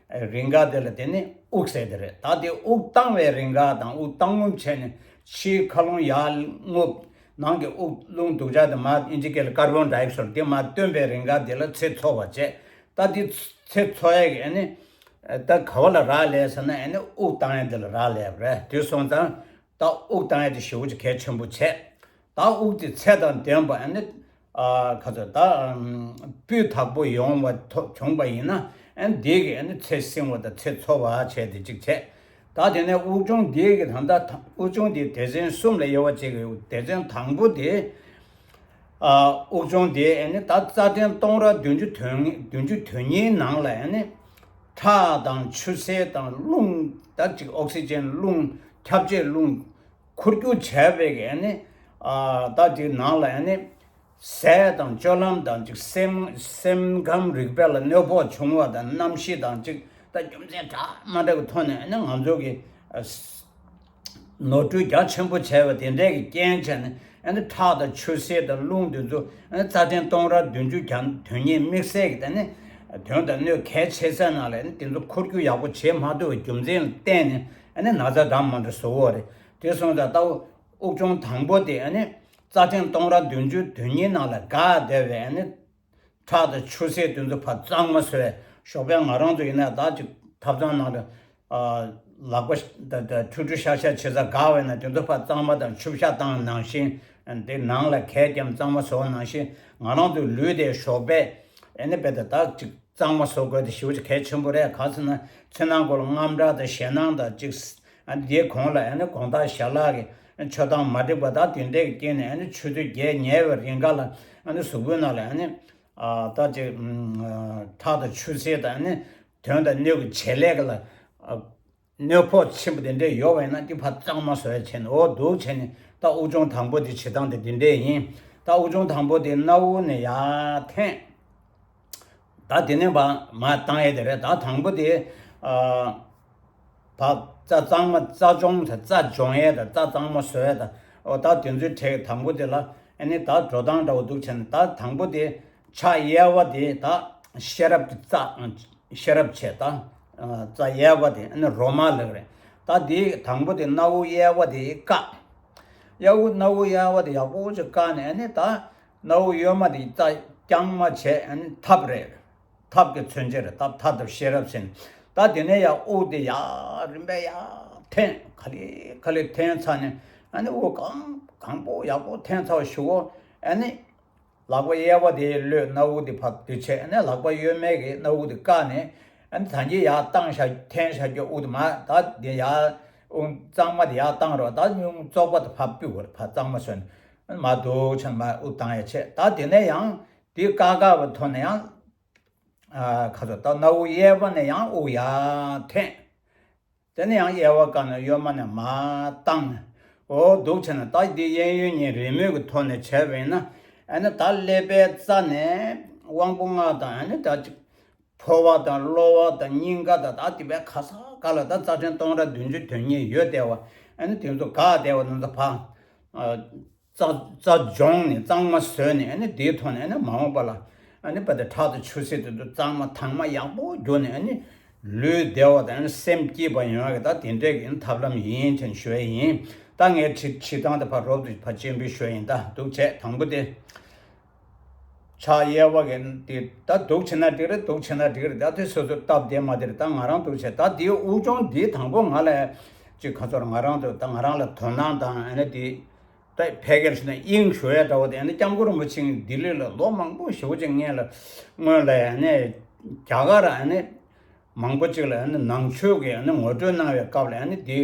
རིང་ག་དེ་ལ་དེ་ནི་དབུགས་ཟེར་དེ་རེད། ད་དེ་དབུགས་བཏང་བའི་རིང་ག་དང་དབུགས་བཏང་ངོ་བྱས་ནས་ཕྱིའི་མཁའ་རླུང་ཡར་རྔུབ། ནང་གི་དབུགས་རླུང་སྡུག་ཅག་དེ་མར་ཨིན་ཇི་སྐད་ལ་ཀར་བོན་ཌའི་ཨོག་སའིཌ་དེ་མར་བཏོན་པའི་རིང་ག་དེ་ལ་ཚེ་འཚོ་བ་བྱས། ད་དེ་ཚེ་འཚོ་ཡས་ཀྱི་ཨ་ནི་ད་ག་བ་ལ་རག་ལས་ཟེར་ན་ཨ་ནི་དབུགས་བཏང་ཡས་དེ་ལ་རག་ལས་པ་རེད། དེ་སོང་ཙང་། ད་དབུགས་བཏང་ཡ་དེ་ཞེ་པོ་ཅིག་གལ་ཆེན་པོ་བྱས། ད་དབུགས་དེ་ཚད་དང་ལྡན་པ་ཨ་ནི་ཨ་ག་ཚོད་ད་ཨམ་སྤུས་དག་པོ་ཡོང་བ་ཐོབ་བྱུང་བ་ཡིན་ན་ཨ་ནི་འདི་གི་ཨ་ནི་ཚེ་བསྲིང་བ་དང་ཚེ་འཚོ་བ་བྱས་ཏེ་ཅིག་བྱས། ད་དེ་ནས་དབུགས་སྦྱོང་འདི་གི་ད་ལྟ་དབུགས་སྦྱོང་འདི་སྡེ་ཚན་གསུམ་ལ་དབྱེ་བ་ཕྱེ་གི་ཡོད། སྡེ་ཚན་དང་པོ་དེ་ཨ་དབུགས་སྦྱོང་དེ་ཨ་ནི་ད་རྩ་ཕྲན་སྟོང་ར་བདུན་ཅུ་དོན་བདུན་ཅུ་དོན་གཉིས་ནང་ལ་ཨ་ནི་ཁྲག་དང་ཆུ་སེར་དང་རླུང་ད་ཅིག་ཨོག་སི་ཅན་རླུང་ཁྱབ་བྱེད་རླུང་འཁོར་རྒྱུག་བྱས་པའི་གི་ཨ་ནི་ཨ་ད་ཅིག་ནང་ལ་ཨ་ནི་ཟས་དང་སྤྱོད་ལམ་དང་ཅིག་སེམས་སེམས་ཁམས་རིག་པ་ལ་གནོད་ཕོག་བྱུང་བ་དང་རྣམ་ཤེས་དང་ཅིག་ད་རྒྱུ་མཚན་འདྲ་མ་འདྲ་གི་ཐོག་ནས་ཨ་ནི་ང་ཚོ་གི་ཨ། ནོར་འཁྲུལ་རྒྱ་ཆེན་པོ་བྱས་པ་དེ་འདྲས་ཀྱི་རྐྱེན་བྱས་ནས་ཨ་ནི་ཁྲག་དང་ཆུ་སེར་དང་རླུང་འདི་ཚོ་ཨ་ནི་རྩ་ཕྲན་སྟོང་ར་བདུན་ཅུ་གྱ་དོན་གཉིས་དམིགས་བསལ་གྱི་ད་ནི་དོན་དང་སྣོད་གལ་ཆེ་ས་ནང་ལ་ཨ་ནི་དེ་ཚོ་འཁོར་རྒྱུག་ཡག་པོ་བྱེད་མ་ཐུབ་པའི་རྒྱུ་མཚན་ལ་བརྟེན་ནས་ཨ་ནི་ན་ཚ་འདྲ་མ་འདྲ་བཟོ་གི་ཡོད་རེད། དེ་སོང་ཙང་ད་དབུགས་སྦྱོང་དང་པོ་དེ་ཨ་ནི་རྩ་ཕྲན་སྟོང་ར་བདུན་ཅུ་དོན་གཉིས་ནང་ལ་འགག་བསྡད་པའི་ཨ་ནི། ཁྲག་དང་ཆུ་སེར་དེ་ཚོ་ཕར་གཙང་མ་བཟོས། ཞོགས་པའི་ང་རང་ཚོ་ཡིན་ན་ད་ཅིག་ཐབ་ཚང་ནང་དུ་ཨ་ལག་པ་ཤ་ད་ད་ཁྲུ་ཁྲུ་ཤག་ཤག་བྱེད་ས་དགའ་བས་ན་དེ་ཚོ་ཕར་གཙང་མ་དང་ཆུ་བཤལ་བཏང་ནང་བཞིན་དེ་ནང་ལ་གད་རྒྱབ་གཙང་མ་བཟོ་བ་ནང་བཞིན་ང་རང་ཚོའི་ལུས་དེ་ཞོགས་པས་ཨ་ནི་དཔེ་ད་ད་ཅིག་གཙང་མ་བཟོ་དགོས་དེ་ཞེ་པོ་ཅིག་གལ་ཆེན་པོ་རེད། གང་ཟེར་ན་ཚེ་ནང་འཁོར་ལ་རྔམ་དྲག་དང་ཞེད་སྣང་དང་ཅིག་ཨ་ནི་དེའི་གོང་ལ་ཨ་ནི་དགོང་དག་ཞལ་ལག་གི་མཆོད་སྟངས་མ་འགྲིག་པ་ད་དེ་འདྲས་ཀྱི་རྐྱེན་ནས་ཨ་ནི་ཆུ་ཚོད་བརྒྱད་ཉལ་བའི་རིང་ག་ལ་ཨ་ནི་གཟུགས་པོའི་ནང་ལ་ཨ་ནི། ཨ་ད་ཅིག་ཨ་ཁྲག་དང་ཆུ་སེར་དང་ནི་དོན་དང་སྣོད་ཀྱི་བྱེད་ལས་ཀྱི་ལ་ཨ་གནོད་ཕོག་ཆེན་པོ་དེ་འདྲས་ཡོད་པ་ཡིན་ན་དེ་ཕར་གཙང་མ་བཟོ་ཡ་བྱས་ནས་འོ་འདུག་བྱས་ནས་ད་དབུགས་སྦྱོང་དང་པོ་དེ་བྱེད་སྟངས་དེ་འདི་འདྲས་ཡིན། ད་དབུགས་སྦྱོང་དང་པོ་དེ་སྣ་བུག་ནས་ཡར་འཐེན། ད་དེ་ནས་མར་མར་བཏང་ཡས་དེ་རེད། ད་དང་པོ་དེ་ཨ་ཕར་རྩ་གཙང་མ་རྩ་སྦྱོང་ཟེར་རྩ་སྦྱོང་ཡས་དང་རྩ་གཙང་མ་བཟོ་ཡས་དང་འོ་ད་དེ་ཚོའི་གྲས་དང་པོ་དེ་ལ་ཨ་ནི་ད་འགྲོ་སྟངས་འདྲ་བོ་འདུག་བྱས་ནས་ད་དང་པོ་དེ་ཕྱག་གཡས་པ་དེ་ད་ཤེས་རབ་ཀྱི་རྩ་ཤེས་རབ་བྱས་ད་རྩ་གཡས་པ་དེ་ཨ་ནི་རོ་མ་ལབ་རེད། ད་དེ་དང་པོ་དེ་སྣ་བུག་གཡས་པ་དེ་བཀག་གཡས་བུ་སྣ་བུག་གཡས་པ་དེ་ཡག་པོ་ཅིག་བཀག་ནས་ཨ་ནི་ད་ སྣ་བུག་གཡོན་མ་དེ་རྩ་རྐྱང་མ་བྱས། ཨ་ནི་ཐབ་རེད། ཐབ་ཀྱི་མཚོན་བྱེད་རེད། ཐབ། ཐབ་ཐབ་ཤེས་རབ་ཟེར་ནས། ད་དེ་ནས་ཡར་དབུགས་དེ་ཡར་རིམ་པས་ཡར་འཐེན། ག་ལེ་ག་ལེ་འཐེན་ཚར་ནས། ཨ་ནི་དབུགས་གང་གང་པོ་ཡག་པོ་འཐེན་ཚར་བ་གཞུག་གུ། ཨ་ནི་ལག་པ་གཡས་པ་དེ་གློད། སྣ་བུག་དེ་ཕར་དེ་བྱས། ཨ་ནི་ལག་པ་གཡོན་མའི་གི་སྣ་བུག་དེ་བཀག་ནས། ཨ་ནི་ད་གིན་ཡར་བཏང་བཞག་འཐེན་བཞག་རྒྱུ་དབུགས་དེ་མར། ད་དེ་ཡར་དབུགས་གཙང་མ་དེ་ཡར་བཏང་རོགས། ད་དབུགས་བཙོག་པ་དེ་ཕར་ཕུད་དགོས་རེད། ཕར་གཙང་མ་བཟོས་ནས། ཨ་ནི་མར་འདུག་བྱས་ནས་མར་དབུགས་བཏང་ཡ་བྱས། ད་དེ་ནས་ཡང་དེ་བཀག་བཀག་པའི་ཐོག་ནས་ཡང་། ཨ། ཁ་ཚ། ད་སྣ་བུག་གཡས་པ་ནས་ཡང་དབུགས་ཡར་འཐེན། དེ་ནས་ཡང་གཡས་པ་བཀག་ནས་གཡོན་མ་ནས་མར་བཏང་ནས། འོ་འདུག་བྱས་ནས། ད་འདི་གཡས་གཡོན་གཉིས་རེས་མོས་ཀྱི་ཐོག་ནས་བྱས་པ་ཡིན་ན། ཨ་ནི་ད་ཀླད་པའི་རྩ་ནས་དབང་པོ་ལྔ་དང་། ཨ་ནི་ད་ཅིག་ཕོ་བ་དང་གློ་བ་དང་སྙིང་ག་དང་། ད་དེ་པའི་ག་ས་ག་ལ་ད་རྩ་ཕྲན་སྟོང་ཕྲག་བདུན་ཅུ་དོན་གཉིས་ཡོད་བསྡད་པ། ཨ་ནི་དེ་ཚོ་འགག་བསྡད་པ་དེ་ཚོ་ཕར། ཨ། རྩ། རྩ་སྦྱོངས་ནས་གཙང་མ་བཟོས་ནས། ཨ་ནི་དེའི་ཐོག་ནས་ཨ་ནི་མ་འོངས་པ་ལ། ཨ་ནི་བ་དེ་ཁྲག་དང་ཆུ་སེར་དེ་ཚོ་གཙང་མ་དྭངས་མ་ཡག་པོ་གྱུར་ནས། ཨ་ནི་ལུས་བདེ་བ་དང་སེམས་སྐྱིད་པ་ཡོང་བ་གི། ད་དེ་འདྲའི་གི་ཐབས་ལམ་ཡིན་ཅེས་ཞུ་ཡ་ཡིན། ད་ངས་བྱེད་བྱེད་སྟངས་དེ་ཕར་རོབ་ཏུ་ཕར་སྤྱན་འབུལ་ཞུ་ཡ་ཡིན། ད་འདུག་བྱས། དང་པོ་དེ། ཕྱག་གཡས་པ་གི་དེ་ད་འདུག་བྱས་ན་འགྲིག་རེད། འདུག་བྱས་ན་འགྲིག་རེད། ད་དེ་སོ་སོའི་སྟབས་བདེ་མ་བདེ་རེད། ད་ང་རང་འདུག་བྱས། ད་དེའི་དབུགས་སྦྱོང་འདི་དང་པོ་ང་ལ་ཅིག་ཁ་ཚོར། ང་རང་དུ། ད་ང་རང་ལ་དོ་སྣང་དང་། ཨ་ནི་དེ་ད་ཕལ་སྐད་ཞུས་ན་དབྱིངས་ཞུ་ཡ་འདྲ་བོ་དེ། ཨ་ནི་སྐྱབས་མགོན་རིན་པོ་ཆེ་ལྡི་ལི་ལ་ལོ་མང་པོ་ཞེ་པོ་ཅིག་སྔོན་ལ། སྔོན་ལ་ཨ་ནི་རྒྱ་གར། ཨ་ནི་མང་པོ་ཅིག་ལ་ཨ་ནི་ནང་ཆོས་ཀྱི་ཨ་ནི་ངོ་སྤྲོད་གནང་བའི་སྐབས་ལ། ཨ་ནི་དེ་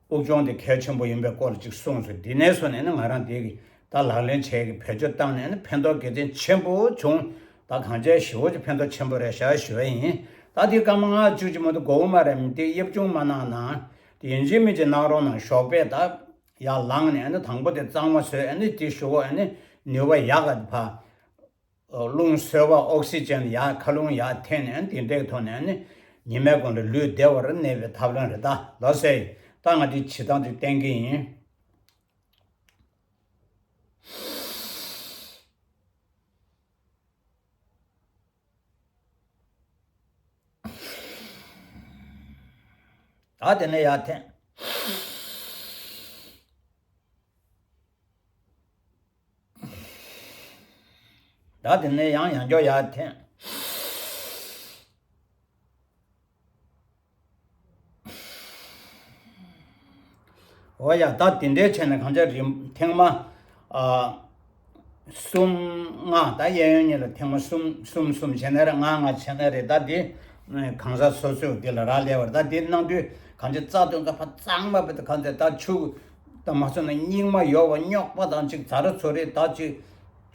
དབུགས་སྦྱོང་དེ་གལ་ཆེན་པོ་ཡིན་པའི་སྐོར་ལ་ཅིག་གསུངས་སོང་། དེ་ནས་བཟུང་ནས་ནི་ང་རང་དེ་གི་ད་ལག་ལེན་བྱས་ཀྱི་བེད་སྤྱོད་བཏང་ནས་ནི་ཕན་ཐོགས་དགེ་མཚན་ཆེན་པོ་བྱུང་། ད་གང་བྱས་ཞེ་པོ་ཅིག་ཕན་ཐོགས་ཆེན་པོ་རེད་ཤག་ཞུ་བ་ཡིན། ད་དེ་སྐར་མ་ལྔ་བཅུ་ཅིག་མ་གཏོགས་འགོར་གི་མ་རེད། དེ་དབྱིབས་སྦྱོང་མ་གནང་ན། དེ་ཡིན་གཅིག་མིན་གཅིག་གནང་རོགས་གནང་། ཞོགས་པས་ད་ཡར་ལངས་ནས་ནི་དང་པོ་དེ་གཙང་མ་བཟོས། ཨ་ནི་དེ་གཞུག་གུ་ཨ་ནི་ནུས་པ་ཡག་ག་དེ་ཕར། རླུང་གསོལ་བ། ཨོག་སི་ཅན་ཡར། མཁའ་རླུང་ཡར་འཐེན་ནས། དེ་འདྲའི་ཐོག་ནས་ནི་ཉི་མའི་གུང་ལ་ལུས་བདེ་བར་གནས་པའི་ཐབས་ལམ་རེད། ད་ལགས་སེ། ད་ང་འདི་བྱེད་སྟངས་ཅིག་བསྟན་གྱི་ཡིན། ད་དེ་ནས་ཡར་འཐེན། ད་དེ་ནས་ཡང་ཡང་འཇོག་ཡར་འཐེན། འོ་ཡ། ད་དེ་འདྲའི་བྱས་ནས་གང་ཅག་རིམ་ཐེངས་མ། ཨ། གསུམ་ལྔ། ད་གཡས་གཡོན་གཉིས་ལ་ཐེངས་མ་གསུམ་གསུམ་གསུམ་བྱས་ན་རེད། ལྔ་ལྔ་བྱས་ན་རེད། ད་དེ་གང་ཟག་སོ་སོའི་དེ་ལ་རག་ལས་པ་རེད། ད་དེ་གནང་དུས་གང་ཅི་རྩ་དོན་ཚ་ཕ་གཙང་མ་བེད། གང་ཟག་ད་ཆུ་ད་མ་སོང་ན་སྙིགས་མ་ཡོད་པ་རྙོག་པ་དང་ཅིག་ཛ་ར་ཚོ་རེད། ད་ཅིག་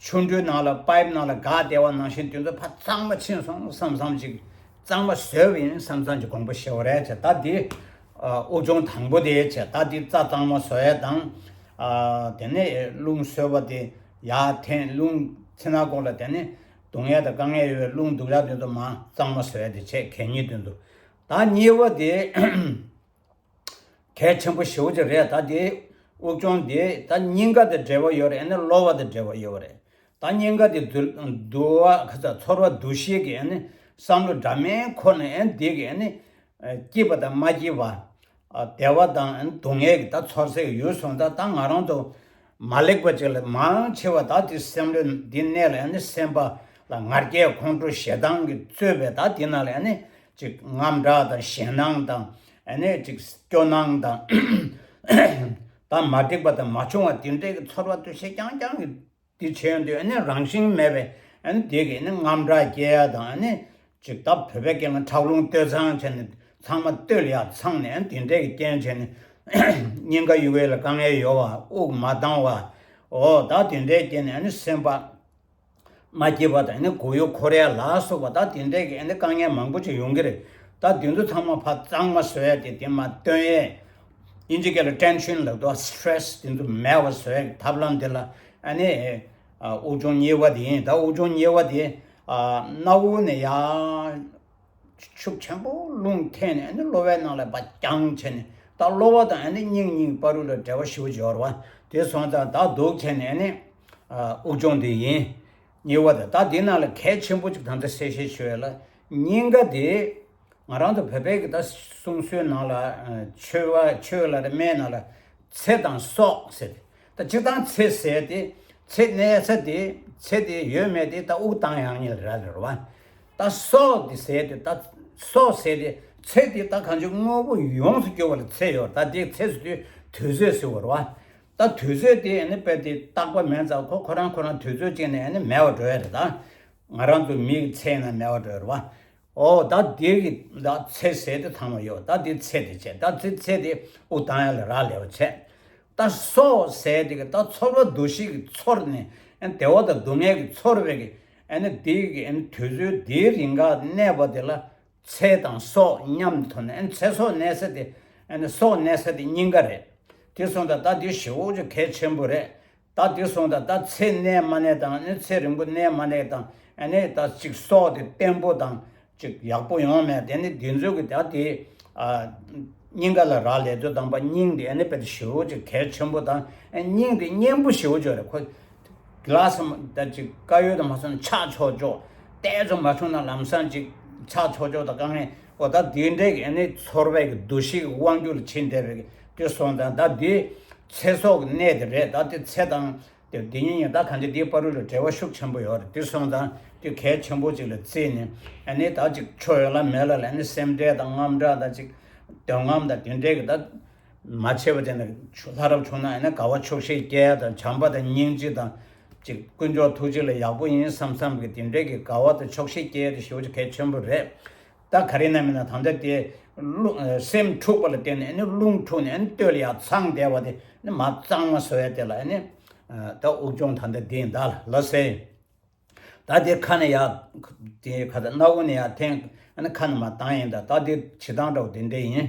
ཆུ་འགྲུལ་ནང་ལ་པའིབ་ནང་ལ་འགག་བསྡད་པ་ནང་བཞིན་དེ་ཚོ་ཕ་གཙང་མ་ཕྱིན་སོང་བསམ་བསམ་ཅིག་གཙང་མ་བཟོས་པ་ཡིན་བསམ་བསམ་ཅིག་དགོངས་པ་བཞེས་པ་རེད་བྱས། ད་དེ་ཨ་དབུགས་སྦྱོང་དང་པོ་དེ་བྱས། ད་དེ་རྩ་གཙང་མ་བཟོ་ཡས་དང་། ཨ་དེ་ནས་རླུང་གསོལ་བ་དེ་ཡར་འཐེན། རླུང་ཚེ་ན་ཀོང་ལ་དེ་ནས་གདུང་ཡས་དང་དཀའ་ངལ་ཡོད་པའི་རླུང་སྡུག་ཅག་དེ་ཚོ་མར་གཙང་མ་བཟོ་ཡས་དེ་བྱས། གད་སྙིགས་དེ་ཚོ། ད་གཉིས་པ་དེ་གལ་ཆེན་པོ་ཞེ་པོ་ཅིག་རེད། ད་དེ་དབུགས་སྦྱོང་དེ་ད་སྙིང་ག་དང་འབྲེལ་བ་ཡོད་རེད། ཨ་ནི་གློ་བ་དང་འབྲེལ་བ་ཡོད་རེད། ད་སྙིང་ག་དེ་འདུ་འདུ་བ་ག་ས་ཚོར་བ་འདུ་ཤེས་ཀྱི་ཨ་ནི་བསམ་བློ་འདྲ་མིན་འཁོར་ནས། ཨ་ནི་དེ་གི་ཨ་ནི་སྐྱིད་པ་དང་མ་སྐྱིད་པ། ཨ་བདེ་བ་དང་ཨ་ནི་སྡུག་བསྔལ་གྱི་ད་ཚོར་སའི་ཡུལ་སོང་། ད་ད་ང་རང་ཚོ་མ་ལེགས་པ་ཅིག་ལ་མང་ཆེ་བ་ད་དེ་སེམས་ལ་འདི་གནས་ལ། ཨ་ནི་སེམས་པ་ལ་ང་རྒྱལ་ཁོང་ཁྲོ་ཞེ་སྡང་གིས་གཙོས་པའི་ད་དེ་ནང་ལ་ཨ་ནི་ཅིག་དངངས་སྐྲག་དང་ཞེད་སྣང་དང་། ཨ་ནི་ཅིག་སྐྱོ་སྣང་དང་། ད་མ་འགྲིག་པ་དང་མ་བྱུང་བ་དེ་འདྲའི་གི་ཚོར་བ་འདུ་ཤེས་རྐྱང་རྐྱང་གི་དེ་བྱས་ཡོང་དུས། ཨ་ནི་རང་བཞིན་མེད་པའི་ཨ་ནི་དེ་གི་ཨ་ནི་དངངས་སྐྲག་སྐྱེ་ཡ་དང་། ཨ་ནི་ཅིག་ད་བོད་པའི་སྐད་ལ་ཁྲག་རླུང་སྟོད་འཚངས་བྱས་ནས་ཚང་མ་སྟོད་ལ་ཡར་འཚངས་ནས། ཨ་ནི་དེ་འདྲའི་གི་རྐྱེན་བྱས་ནས་སྙིང་ག་གཡུག་ཡས་ལ་དཀའ་ངལ་ཡོད་པ། དབུགས་མ་འདང་བ། འོ་ད་དེ་འདྲའི་རྐྱེན་ནས་ཨ་ནི་སེམས་པ་མ་སྐྱིད་པ་དང་། ཨ་ནི་མགོ་ཡུ་འཁོར་ཡ་ལ་སོགས་པ་ད་དེ་འདྲའི་གི་ཨ་ནི་དཀའ་ངལ་མང་པོ་ཅིག་ཡོང་གི་རེད། ད་དེ་ཚོ་ཚང་མ་ཕར་གཙང་མ་བཟོ་ཡ་དེ། དེ་མར་བཏོན་ཡས། དབྱིན་ཇི་སྐད་ལ་ཊེན་ཤན་ལབ་འདུག་སི་ཊེ་རེ་སི་དེ་ཚོ་མེད་པ་བཟོ་ཡ་གི་ཐབས་ལམ་དེ་ལ་ཨ་ནི་ཨ་དབུགས་སྦྱོང་གཉིས་པ་དེ་ཡིན། ད་དབུགས་སྦྱོང་གཉིས་པ་དེ་ཨ་སྣ་བུག་ནས་ཡར་ཤུགས་ཆེན་པོ་རླུང་འཐེན་ནས། ཨ་ནི་གློ་བའི་ནང་ལ་ཕར་བརྒྱངས་བྱས་ནས། ད་གློ་བ་དང་ཨ་ནི་སྙིང་གཉིས་བར་དུ་ལ་འབྲེལ་བ་ཞེ་པོ་ཅིག་ཡོད་རེད་པ། དེ་སོང་ཙང་ད་འདུག་བྱས་ནས་ཨ་ནི་ཨ་དབུགས་སྦྱོང་དེ་ཡིན། གཉིས་པ་དེ། ད་འདི་ནང་ལ་གལ་ཆེན་པོ་ཅིག་ད་ལྟ་གསལ་བཤད་ཞུ་ཡ་ལ། སྙིང་ག་དེ་ང་རང་ཚོ་བོད་པའི་གི་ད་གསུང་སྲོལ་ནང་ལ། ཨ་མཆོད་པ་མཆོད་ལ་རེད། སྨན་ནང་ལ་ཚེ་དང་སྲོག་ཟེར་ཏེ། ད་སྤྱིར་བཏང་ཚེ་ཟེར་ཏེ་ ཚེ་གནས་ས་དེ་ཚེ་དེ་ཡོད་མེད་དེ་ད་དབུགས་བཏང་ཡག་ཉིད་ལ་རག་ལས་རེད་བ། ད་སྲོག་དེ་ཟེར་དེ་ད་སྲོག་ཟེར་དེ་ཚེ་དེ་ད་གང་ཅི་དངོས་པོ་ཡོངས་སུ་གྱུར་པ་ལ་ཚེ་ཡོད་ད་དེ་ཚེ་ཟེར་དུས་དུས་ཚོད་ཟེར་བ་རེད་བ། ད་དུས་ཚོད་དེ་ཨ་ནི་དཔེ་དེ་རྟག་པ་མིན་ཙང་ཁོ་ཁོ་རང་ཁོ་རང་དུས་ཚོད་ཅིག་ནས་ཨ་ནི་མེད་པ་འགྲོ་ཡ་རེད་ད། ང་རང་ཚོ་མིའི་ཚེ་ཡིན་ན་མེད་པ་འགྲོ་ཡ་རེད་བ། ཨོ་ད་འདི་གི་ད་ཚེ་ཟེར་དེ་ཚང་མ་ཡོད་ད་འདི་ཚེ་དེ་བྱས་ད་ཚེ་ཚེ་དེ་དབུགས་བཏང་ཡ་ལ་རག་ལས་པ་བྱས། ད་སྲོག་ཟེར་དེ་གི་ད་ཚོར་བ་འདུ་ཤེས་ཀྱི་ཚོར་ནས་ཨ་ནི་བདེ་བ་དང་སྡུག་བསྔལ་གྱི་ཚོར་བའི་གི་ཨ་ནི་འདི་གི་ཨ་ནི་དུས་ཚོད་འདིའི་རིང་ག་གནས་པ་དེ་ལ་ཚེ་དང་སྲོག་མཉམ་དུ་ཐོན་ནས་ཨ་ནི་ཚེ་སྲོག་གནས་ས་དེ་ཨ་ནི་སྲོག་གནས་ས་དེ་སྙིང་ག་རེད། དེ་སོང་ཙང་ད་འདི་ཞེ་པོ་ཅིག་གལ་ཆེན་པོ་རེད། ད་དེ་སོང་ཙང་ད་ཚེ་གནས་མ་གནས་དང་ཨ་ནི་ཚེ་རིང་པོ་གནས་མ་གནས་དང་ཨ་ནི་ད་ཅིག་སྲོག་དེ་བརྟན་པོ་དང་ཅིག་ཡག་པོ་ཡོང་མེད་དེ་ནི་འདི་ཚོ་གི་ད་དེ་ཨ་སྙིང་ག་ལ་རག་ལས་ཚོད་དང་པ་སྙིང་དེ་ཨ་ནི་དཔེ་དེ་ཞེ་པོ་ཅིག་གལ་ཆེན་པོ་དང་ཨ་སྙིང་དེ་གཉེན་པོ་ཞེ་པོ་ཅིག་རེད། ཁོ་གི་ལ་སམ་ད་ཅིག་དཀར་ཡོལ་དུ་མ་སོང་ན་ཆག་ཆོག་ཆོག་ཏོག་ཙམ་མ་བྱུང་ན་ལམ་སང་ཅིག་ཆག་ཆོག་ཆོག་དང་དཀའ་ངལ་འོ་ད་དེ་འདྲའི་གི་ཨ་ནི་ཚོར་བའི་གི་འདུ་ཤེས་ཀྱི་དབང་སྒྱུར་ལ་ཕྱིན་བསྡད་པའི་གི་དེ་སོང་ཙང་ད་འདི་ཚེ་སྲོག་གི་གནས་དེ་རེད། ད་དེ་ཚེ་དང་དེ་འདི་གཉིས་ཡིན་ད་གང་ཅི་དེའི་བར་དུ་ལ་འབྲེལ་བ་ཤུགས་ཆེན་པོ་ཡོད་རེད། དེ་སོང་ཙང་དེ་གལ་ཆེན་པོ་ཅིག་ལ་བརྩིས་ནས་ཨ་ནི་ད་ཅིག་ཆོས་ཡོད་ལ་མེད་ལ་ལ་ཨ་ནི་སེམས་ཁྲལ་དང་དངངས་སྐྲག་དང་ཅིག་འདོད་རྔམ་དང་དེ་འདྲའི་གི་ད། མ་བྱས་པ་དེ་ནི་ལྷ་རབ་བྱུང་ན་ཡང་ན་དགའ་བ་ཆོག་ཤེས་སྐྱེ་ཡ་དང་བྱམས་པ་དང་སྙིང་རྗེ་དང་ཅིག་དཀོན་མཆོག་ཐུགས་རྗེ་ལ་ཡག་པོ་ཡིན་བསམ་བསམ་གི་དེ་འདྲའི་གི་དགའ་བ་དང་ཆོག་ཤེས་སྐྱེ་ཡ་དེ་ཞེ་པོ་ཅིག་གལ་ཆེན་པོ་རེད། ད་ག་རེ་ན་མིན་ན་ད་ལྟ་དེ་རླུང་སེམས་འཁྲུགས་པ་ལ་བརྟེན་ནས་ནི་རླུང་འཁྲུགས་ནས་ནི་སྟོད་ལ་ཡར་འཚང་བསྡད་པ་དེ་ནི་མར་གཙང་མ་བཟོ་ཡ་དེ་ལ་ནི་ད་དབུགས་སྦྱོང་ད་ལྟ་འདི་ཡིན་ད་ལ་ལ་སེ། ད་དེ་ཁ་ནས་ཡར་དེ་ཁ་ད་སྣ་བུག་ནས་ཡར་འཐེན་ནི་ཁ་ནས་མར་བཏང་ཡིན་ད། ད་དེ་བྱེད་སྟངས་འདྲ་བོ་དེ་འདྲ་ཡིན།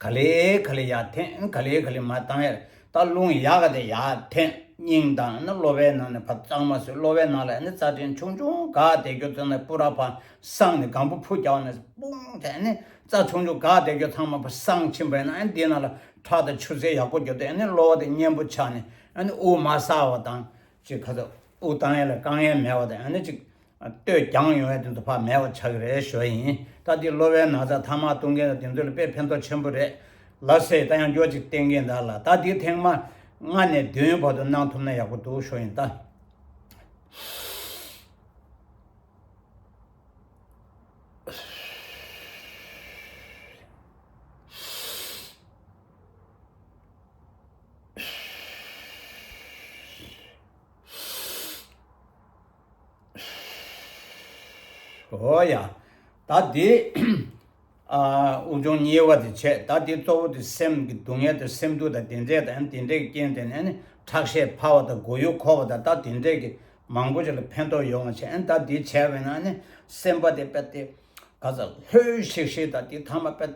ག་ལེ་ག་ལེ་ཡར་འཐེན་ག་ལེ་ག་ལེ་མར་བཏང་ཡར་ད་རླུང་ཡག་ག་དེ་ཡར་འཐེན་སྙིང་དང་ནི་གློ་བའི་ནང་ནས་ཕར་གཙང་མ་བཟོས། གློ་བའི་ནང་ལ་ནི་རྩ་ཕྲན་ཆུང་ཆུང་འགག་བསྡད་རྒྱུ་ཚོ་ནི་སྤུ་ར་ཕར་སངས་ནས་སྒམ་པོ་ཕུ་རྒྱག་ནས་སྤུངས་དེ་ནི་རྩ་ཆུང་ཆུང་འགག་བསྡད་རྒྱུ་ཚང་མ་ཕར་སངས་ཕྱིན་པས་ན་ཨ་ནི་འདི་ནང་ལ་ཁྲག་དང་ཆུ་སེར་ཡག་པོ་རྒྱུ་དེ་ཨ་ནི་གློ་བ་དེ་མཉེན་པོ་ཆགས་ནས་ཨ་ནི་དབུགས་མ་སྲ་བ་དང་། ཅིག་ཁ་ཚ་དབུགས་བཏང་ཡས་ལ་དཀའ་ངལ་མེད་པ་དང་ཨ་ནི་ཅིག་སྟོད་རྒྱང་ཡོང་ཡས་དེ་ཚོ་ཕར་མེད་པ་ཆགས་ཀྱི་རེད་ཞུ་ཡ་ཡིན། ད་འདི་གློ་བའི་ན་ཚ་ཐ་མག་གཏོང་མཁན་དང་དེ་ཚོ་ལ་དཔེ་ཕན་ཐོགས་ཆེན་པོ་རེད་ལ་སེ། ད་ཡང་སྐྱོ་ཅིག་བསྟན་གྱིན་གདའ་ལ་ད་འདི་ཐེངས་མ་ལྔ་ནས་བདུན་བར་དུ་གནང་ཐུབ་ན་ཡག་པོ་འདུག་ཞུ་ཡིན་ད། ཨོ་ཡ། ད་འདི་ཨ་དབུགས་སྦྱོང་གཉིས་པ་དེ་བྱས། ད་འདི་གཙོ་བོ་དེ་སེམས་ཀྱི་སྡུག་བསྔལ་དང་སེམས་སྡུག་དང་དེ་འདྲས་དང་དེ་འདྲས་ཀྱི་རྐྱེན་དེ་ནས་ནི་ཁྲག་ཤེད་འཕར་བ་དང་མགོ་ཡུ་འཁོར་བ་དང་ད་དེ་འདྲས་ཀྱི་མང་པོ་ཅིག་ལ་ཕན་ཐོགས་ཡོང་བ་བྱས། ཨ་ནི་ད་འདི་བྱས་པས་ན་ནི་སེམས་པ་དེ་དཔེ་དེ་ག་ཚ་ལྷོད་ཤིག་ཤིག་དང་དེ་ཐ་མ་དཔེ།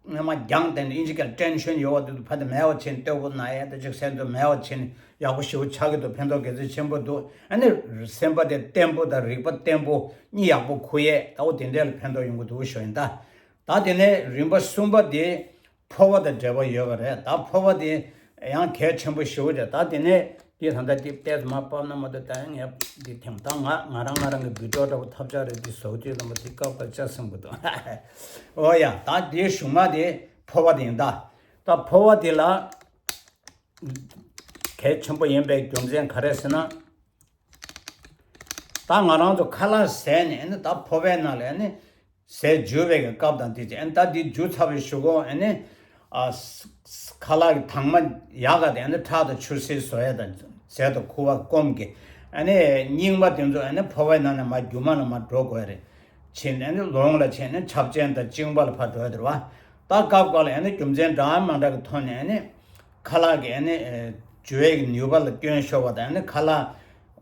སྔ་མ་རྒྱང་བསྟན་ཏེ་ཨིན་ཇི་སྐད་ཊེན་ཤན་ཡོད་པ་དེ་ཚོ་ཕ་དེ་མེད་པ་བྱས་ནས་སྟོད་གོ་ན་ཡས་དེ་ཅིག་སེམས་ཚོ་མེད་པ་བྱས་ནས་ཡག་པོ་ཞེ་པོ་ཆགས་ཀྱི་འདུག་ཕན་ཐོགས་གལ་ཆེན་ཆེན་པོ་འདུག་ཨ་ནི་སེམས་པ་དེ་བརྟན་པོ་དང་རིག་པ་བརྟན་པོ་གཉིད་ཡག་པོ་ཁུག་ཡས་ད་འོ་དེ་འདྲས་ལ་ཕན་ཐོགས་ཡོང་གི་འདུག་ཞུ་ཡིན་ད། ད་དེ་ནས་རིམ་པ་གསུམ་པ་དེ་ཕོ་བ་དང་འབྲེལ་བ་ཡོད་པ་རེད། ད་ཕོ་བ་དེ་ཡང་གལ་ཆེན་པོ་ཞེ་པོ་རེད། ད་དེ་ནས། འདི་ད་ལྟ་འདི་ལྟས་མ་ཕབ་ན་མ་གཏོགས་ད་ངས་འདི་ཐེངས་ད་ང་ང་རང་ང་རང་གི་བི་ཌིའོ་འདྲ་པོ་ཐབས་ཆག་རེད། འདི་བཟོ་དུས་ལ་མ་འདི་སྐབས་ཀ་ཅག་སེམས་པོ་འདུག་ཨོ་ཡ། ད་འདི་གཞུག་མ་དེ་ཕོ་བ་དེ་ཡིན་ད། ད་ཕོ་བ་དེ་ལ་གལ་ཆེན་པོ་ཡིན་པའི་རྒྱུ་མཚན་ག་རེ་ཟེར་ན། ད་ང་རང་ཚོ་ཁ་ལག་ཟས་ནས་ནི་ད་ཕོ་བའི་ནང་ལ་ནི། ཟས་འཇུ་བའི་གི་སྐབས་དང་དེ་རྗེས་ཨ་ནི་ད་འདི་འཇུ་ཚར་བའི་གཞུག་གུ་ཨ་ནི་ཨ་ཁ་ལག་གི་དྭངས་མ་ཡག་ག་དེ་ཨ་ནི་ཁྲག་དང་ཆུ་སེར་བཟོ་ཡས་དང་ཟས་དང་ཁུ་བ་སྐོམ་གི་ཨ་ནི་སྙིགས་མ་དེ་ཚོ་ཨ་ནི་ཕོ་བའི་ནང་ནས་མར་རྒྱུ་མ་ལ་མར་འགྲོ་དགོས་རེད། ཕྱིན་ཨ་ནི་ལོང་ལ་ཕྱིན་ནས་ཆབ་ཆེན་དང་གཅིན་པ་ལ་ཕར་འགྲོ་ཡ་དེ་རེད་བ། ད་སྐབས་འགའ་ལ་ཨ་ནི་རྒྱུ་མཚན་འདྲ་མི་འདྲ་གི་ཐོག་ནས་ཨ་ནི་ཁ་ལག་གི་ཨ་ནི་འཇུ་བའི་གི་ནུས་པ་ལ་སྐྱོན་ཤོར་བ་དང་ཨ་ནི་ཁ་ལག་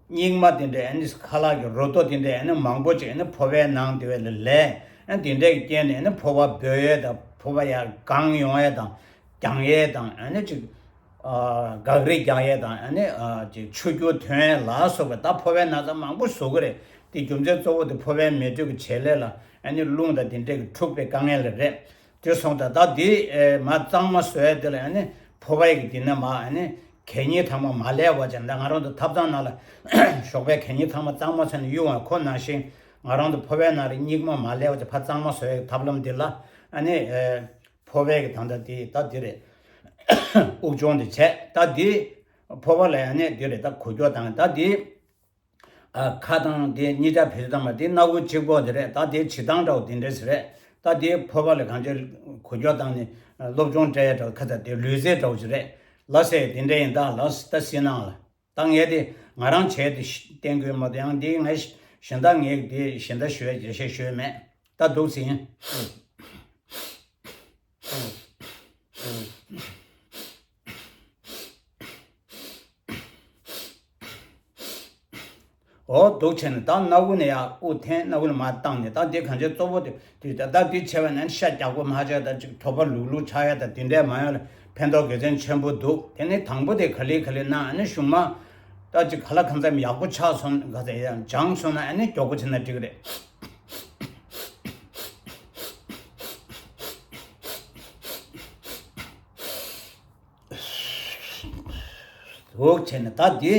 སྙིགས་མ་དེ་འདྲའི་ཨ་ནི་ཁ་ལག་གི་རོ་ཏོ་དེ་འདྲའི་ཨ་ནི་མང་པོ་ཅིག་ཨ་ནི་ཕོ་བའི་ནང་དེ་བས་ལ་ལས་ཨ་ནི་དེ་འདྲའི་རྐྱེན་ནས་ཨ་ནི་ཕོ་བ་སྦོས་ཡས་དང་ཕོ་བ་ཡར་གང་ཡོང་ཡས་དང་རྒྱང་ཡས་དང་ཨ་ནི་ཅིག་ཨ་གག་རིལ་རྒྱག་ཡས་དང་ཨ་ནི་ཨ་ཅིག་ཆུ་རྒྱུ་ཐོན་ཡས་ལ་སོགས་པའི་ད་ཕོ་བའི་ན་ཚ་མང་པོ་བཟོ་གི་རེད། དེ་རྒྱུ་མཚན་གཙོ་བོ་དེ་ཕོ་བའི་མེ་དྲོད་ཀྱི་བྱེད་ལས་ལ་ཨ་ནི་རླུང་དང་དེ་འདྲའི་གི་འཁྲུགས་པའི་དཀའ་ངལ་ལ་རེད། དེ་སོང་ཙང་ད་འདི་ཨེ་མ་གཙང་མ་བཟོ་ཡ་དེ་ལ་ཨ་ནི་ཕོ་བ་ཡི་གི་འདི་ན་མ་ཨ་ནི་གད་སྙིགས་ཚང་མ་མ་ལས་པ་ཅན་ད་ང་རང་ཚོ་ཐབ་ཚང་ནང་ལ་ཞོགས་པའི་གད་སྙིགས་ཚང་མ་གཙང་མ་བྱས་ནས་གཡུག་བ་ཁོ་ནང་བཞིན་ ང་རང་ཚོ་ཕོར་པའི་ནང་ལ་སྙིགས་མ་མ་ལེན་པ་ཅིག་ཕར་གཙང་མ་བཟོ་ཡའི་ཐབས་ལམ་འདི་ལ་ཨ་ནི་ཨེ་ཕོར་པའི་གི་ད་ལྟ་འདི་ད་འདི་རེད། དབུགས་སྦྱོང་འདི་བྱས། ད་འདི་ཕོར་པ་ལ་ཨ་ནི་འདི་རེད། ད་འགུལ་སྐྱོད་བཏང་། ད་འདི་ཨ་ཁ་དང་དེ་གཉིས་ཆ་བེད་སྤྱོད་བཏང་བ་དེ་སྣ་ཁུག་གཅིག་པོ་དེ་རེད། ད་དེ་བྱེད་སྟངས་འདྲ་བོ་དེ་འདྲས་རེད། ད་དེ་ཕོར་པ་ལ་གང་ཅི་འགུལ་སྐྱོད་བཏང་ནས་སློབ་སྦྱོང་སྤྲད་ཡ་འདྲ་བོ། ཁ་ཚ་དེ་ལུས་རྩལ་འདྲ་བོ་ཅིག་རེད། ལགས་སེ། དེ་འདྲས་ཡིན། ད་ལགས་སེ། ད་གཟིགས་གནང་ལ། ད་ངས་དེ་ང་རང་བྱས་དེ་བསྟན་དགོས་མ་གཏོགས། ཡང་དེ་ངས་གཞན་དག་ངས་དེ་གཞན་དག་ཞུ་ཡ་རྒྱས་བཤད་ཞུས་མེད། ད་འདུག་ཟིན། འོ་འདུག་བྱས་ནས་ད་སྣ་ཁུག་ནས་ཡར་དབུགས་འཐེན། སྣ་ཁུག་ནས་མར་བཏང་ནས། ད་འདི་གང་ཅི་གཙོ་བོ་དེ་དེ་ད་ད་འདི་བྱས་པ་ན་ཤ་རྒྱགས་པོ་མ་བྱས། ད་ཅིག་གྲོད་པ་ལུག་ལུག་ཆགས་ཡ་ད་དེ་འདྲས་མ་ཡོང་ལ་ཕན་ཐོགས་གལ་ཆེན་ཆེན་པོ་འདུག་དེ་ནས་དང་པོ་དེ་ག་ལེ་ག་ལེ་གནང་། ཨ་ནི་གཞུག་མ་ད་ཅིག་ག་ལ་གང་འཚམ་ཡག་པོ་ཆགས་སོང་། ག་ཚད་ཡང་སྦྱངས་སོང་ན་ཨ་ནི་མགྱོགས་པོ་བྱས་ན་འགྲིག་གི་རེད། འོག་བྱས་ནས་ད་འདི་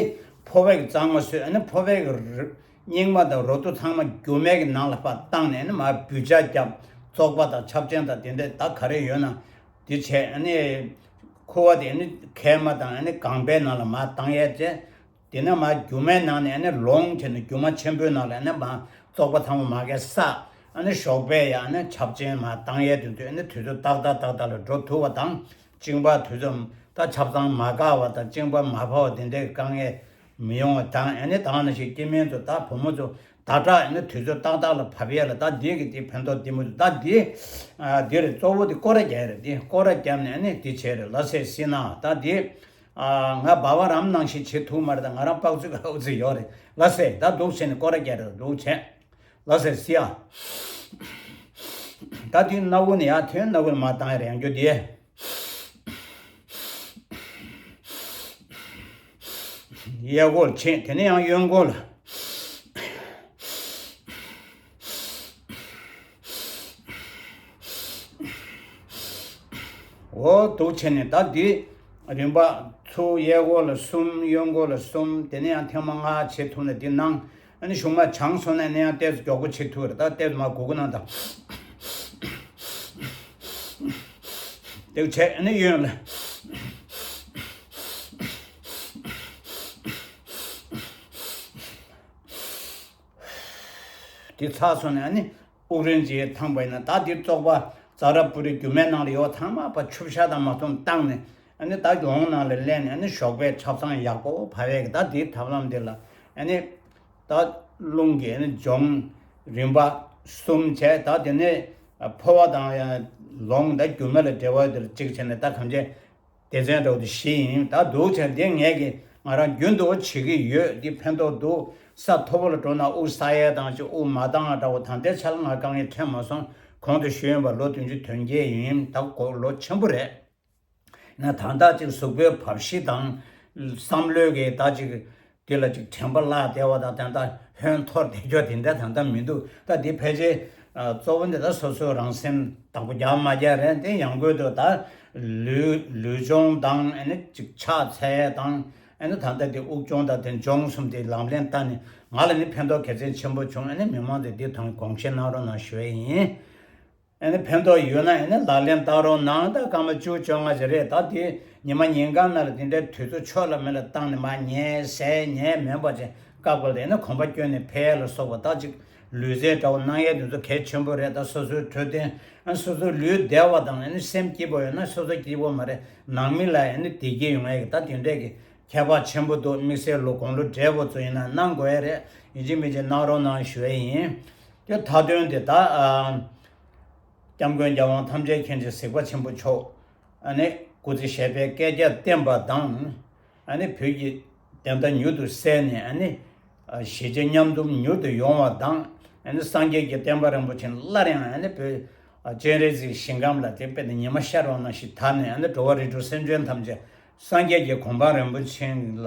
ཕོར་པའི་གི་གཙང་མ་བཟོས། ཨ་ནི་ཕོར་པའི་གི་རི་སྙིགས་མ་དང་རོ་ཐུག་ཚང་མ་རྒྱུ་མའི་གི་ནང་ལ་ཕར་བཏང་ནས། ཨ་ནི་མར་འབུད་ཆ་བརྒྱབ། བཙོག་པ་དང་ཆབ་ཆེན་དང་དེ་འདྲས་ད་ག་རེ་ཡོད་ན་འདི་བྱས། ཨ་ནི་ཁུ་བ་དེ་ཨ་ནི་ཁལ་མ་དང་ཨ་ནི་སྒང་པའི་ནང་ལ་མར་བཏང་ཡས་བྱས། དེ་ནས་མར་རྒྱུ་མའི་ནང་ནས་ཨ་ནི་ལོང་བྱས་ནས་རྒྱུ་མ་ཆེན་པོའི་ནང་ལ་ཨ་ནི་མར་བཙོག་པ་ཚང་མ་མར་གས་བསགས། ཨ་ནི་ཞོགས་པའི་ཡ་ཨ་ནི་ཆབ་ཆེན་མར་བཏང་ཡས་དུས་ཚོད་ཨ་ནི་དུས་ཚོད་ཏག་ཏག་ཏག་ཏག་ལ་འགྲོ་ཐུབ་པ་དང་། གཅིན་པ་དུས་ཚོད་ད་ཆབ་གཙང་མ་བཀག་པ་དང་གཅིན་པ་མ་ཕོག་པ་དེ་འདྲའི་དཀའ་ངལ་མི་ཡོང་བ་དང་། ཨ་ནི་ད་ནང་བཞིན་སྐྱེ་དམན་ཚོ་ད་བུ་མོ་ཚོ་ད་དྲག་ཨ་ནི་དུས་ཚོད་ཏག་ཏག་ལ་བབས་ཡས་ལ་ད་འདི་གི་དེ་ཕན་ཐོགས་འདི་མོ་ཚོ་ད་འདི་ཨ་འདི་རེད། གཙོ་བོ་དེ་སྐོར་ར་རྒྱག་ཡས་རེད། དེ་སྐོར་ར་རྒྱབ་ནས་ཨ་ནི་འདི་བྱས་རེད། ལགས་སེ་གཟིགས་གནང་། ད་འདི་ཨ་ང་འབའ་བ་རམ་ནང་བཞིན་བྱེད་ཐུབ་མ་རེད། ད་ང་རང་པགས་ཚུད་ཀ་ཨུ་ཚུད་ཡོད་རེད། ལགས་སེ། ད་འདུག་བྱས་ནས་སྐོར་ར་རྒྱག་རེད། འདུག་བྱས། ལགས་སེ་གཟིགས་ཨ། ད་དེ་སྣ་བུག་ནས་ཡར་ཐོན། སྣ་བུག་ནས་མར་བཏང་ཡ་རེད། ཡང་རྒྱུ་དེ། གཡས་སྐོར་ཕྱིན། དེ་ནས་ཡང་གཡོན་སྐོར་ལ། འོ་འདུག་བྱས་ནས་ད་འདི་རིམ་པ་ཚུར་གཡས་སྐོར་ལ་གསུམ། གཡོན་སྐོར་ལ་གསུམ། དེ་ནས་ཡང་ཐེངས་མ་ལྔ་བྱེད་ཐུབ་ན་འདི་གནང་། ཨ་ནི་གཞུག་མ་བྱང་སོང་ན་ནི་ཡང་ཏོག་ཙམ་མགྱོགས་པོ་བྱེད་ཐུབ་རེད། ད་ཏོག་ཙམ་མར་སྒུར་སྒུར་གནང་དང་། འདུག་བྱས་ཨ་ནི་གཡོན་ལ། དེ་ཚར་སོང་ནས་ཨ་ནི་དབུགས་རིང་ཅིག་འཐེན་པ་ཡིན་ན། ད་འདིར་བཙོག་པ་ཛ་ར་པུ་རི་རྒྱུ་མའི་ནང་ལ་ཡོད་ཚང་མ་ཕར་ཆུ་བཤལ་དང་མ་གཏོགས་བཏང་ནས། ཨ་ནི་ད་ལོང་ནང་ལ་ལེན་ནས། ཨ་ནི་ཞོགས་པའི་ཆབ་གསང་ཡག་པོ་བབས་ཡས་ཀྱི་ད་འདིའི་ཐབས་ལམ་འདི་ལ། ཨ་ནི་ད་རླུང་གི་ཨ་ནི་སྦྱོང་རིམ་པ་གསུམ་བྱས། ད་དེ་ནས་ཕོ་བ་དང་ལོང་ད་རྒྱུ་མ་ལ་འབྲེལ་བ་དེར་གཅིག་བྱས་ནས། ད་གང་ཅི་སྡེ་ཚན་འདྲ་བོ་དེ་བཞི་ཡིན། ད་འདུག་བྱས་འདི་ངས་ཀྱི་ང་རང་རྒྱུན་དུ་བྱེད་ཀྱི་ཡོད། འདི་ཕན་ཐོགས་འདུག་ས་མཐོ་པོ་ལ་འགྲོ་ན་དབུགས་བསགས་ཡས་དང་ཅིག་དབུགས་མ་འདང་བ་འདྲ་བོ་ད་ལྟའི་ཆར་ལ་ང་དཀའ་ངལ་འཕྲད་མ་སོང་། གོང་དུ་ཞུས་ཡོད་པ་ལོ་བདུན་ཅུ་དོན་བརྒྱད་ཡིན། ད་གོ་ལོ་ཆེན་པོ་རེད། ན་ད་ལྟ་ཅིག་གཟུགས་པོའི་བབས་གཞི་དང་བསམ་བློའི་གི་ད་ཅིག་དེ་ལ་ཅིག་དྲན་པ་བརླག་བསྡད་པ་དང་། ད་ལྟ་ཧོན་འཐོར་བསྡད་རྒྱུ་དེ་འདྲ་ད་ལྟ་མི་འདུག་ད་འདི་ཕལ་ཆེར་ཨ་གཙོ་བོ་འདི་ད་སོ་སོའི་རང་སེམས་བདག་པོ་རྒྱག་མ་རྒྱག་རེད། དེ་ཡང་སྒོས་དུ་ད་ལུས་ལུས་སྦྱོང་དང་། ཨ་ནི་ཅིག་ཕྱག་འཚལ་དང་། ཨ་ནི་ད་ལྟ་དེ་དབུགས་སྦྱོང་དང་དེ་སྦྱོང་གསུམ་དེ་ལག་ལེན་བསྟར་ནས་ང་ལ་ནི་ཕན་ཐོགས་གལ་ཆེན་ཆེན་པོ་བྱུང་། ཨ་ནི་མི་མང་ཚོས་འདི་མཐོང་དགོངས་བཞེས་གནང་རོགས་གནང་ཞུ་ཡས་ཡིན། ཨ་ནི་ཕན་ཐོགས་ཡོད་ན་ཨ་ནི་ལག་ལེན་བསྟར་རོགས་གནང་། ད་སྐར་མ་བཅུ་བཅོ་ལྔ་ཞིག་རེད། ད་དེ་ཉི་མ་ཉིན་གང་ནང་ལ་དེ་འདྲའི་དུས་ཚོད་ཆོག་ལ་མེད་ལ་བཏང་ནས་མར་ཉལ་ཟས་ཉལ་མེད་པ་ཅིག་སྐབས་འགའ་ལ་ཨ་ནི་གོམ་པ་བསྐྱོན་ནས་ཕེབས་ལ་སོགས་པ། ད་ཅིག་ལུས་རྩལ་འདྲ་བོ་གནང་ཡས་དེ་ཚོ་གལ་ཆེན་པོ་རེད། ད་སོ་སོའི་འཕྲོད་བསྟེན། ཨ་སོ་སོའི་ལུས་བདེ་བ་དང་ཨ་ནི་སེམས་སྐྱིད་པོ་ཡོད་ན་སོ་སོ་སྐྱིད་པོ་མ་རེད། ནང་མི་ལ་ཨ་ནི་བདེ་སྐྱིད་ཡོང་ཡས་ཀྱི་ད་དེ་འདྲས་ཀྱི་ཁྱད་པར་ཆེན་པོ་འདུག་དམིགས་བསལ་ལོ་དགུང་ལོ་བགྲེས་པོ་ཚོ་ཡིན་ན་གནང་དགོས་ཡས་རེད། ཡིན་གཅིག་མིན་གཅིག་གནང་རོགས་གནང་ཞུ་ཡས་ཡིན། དེ་མཐའ་དོན་དེ་ད་ཨ། སྐྱབས་མགོན་རྒྱལ་དབང་ཐམས་ཅད་མཁྱེན་ཅིང་གཟིགས་པ་ཆེན་པོ་མཆོག་ཨ་ནི་སྐུ་ཚེ་ཞབས་པད་བསྐལ་བརྒྱར་བརྟན་པ་དང་། ཨ་ནི་བོད་ཀྱི་བདེན་མཐའ་མྱུར་དུ་གསལ་ནས། ཨ་ནི་གཞིས་བྱེས་མཉམ་འཛོམས་མྱུར་དུ་ཡོང་བ་དང་། ཨ་ནི་སངས་རྒྱས་ཀྱི་བསྟན་པ་རིན་པོ་ཆེ་སླར་ཡང་ཨ་ནི་བོད་སྤྱན་རས་གཟིགས་ཞིང་ཁམས་ལ་དེ་དཔེ་དེ་ཉི་མ་ཤར་བ་ནང་བཞིན་དར་ནས། ཨ་ནི་འགྲོ་བ་རིགས་དྲུག་སེམས་ཅན་ཐམས་ཅད་སངས་རྒྱས་ཀྱི་གོ་འཕང་རིན་པོ་ཆེ་ལ་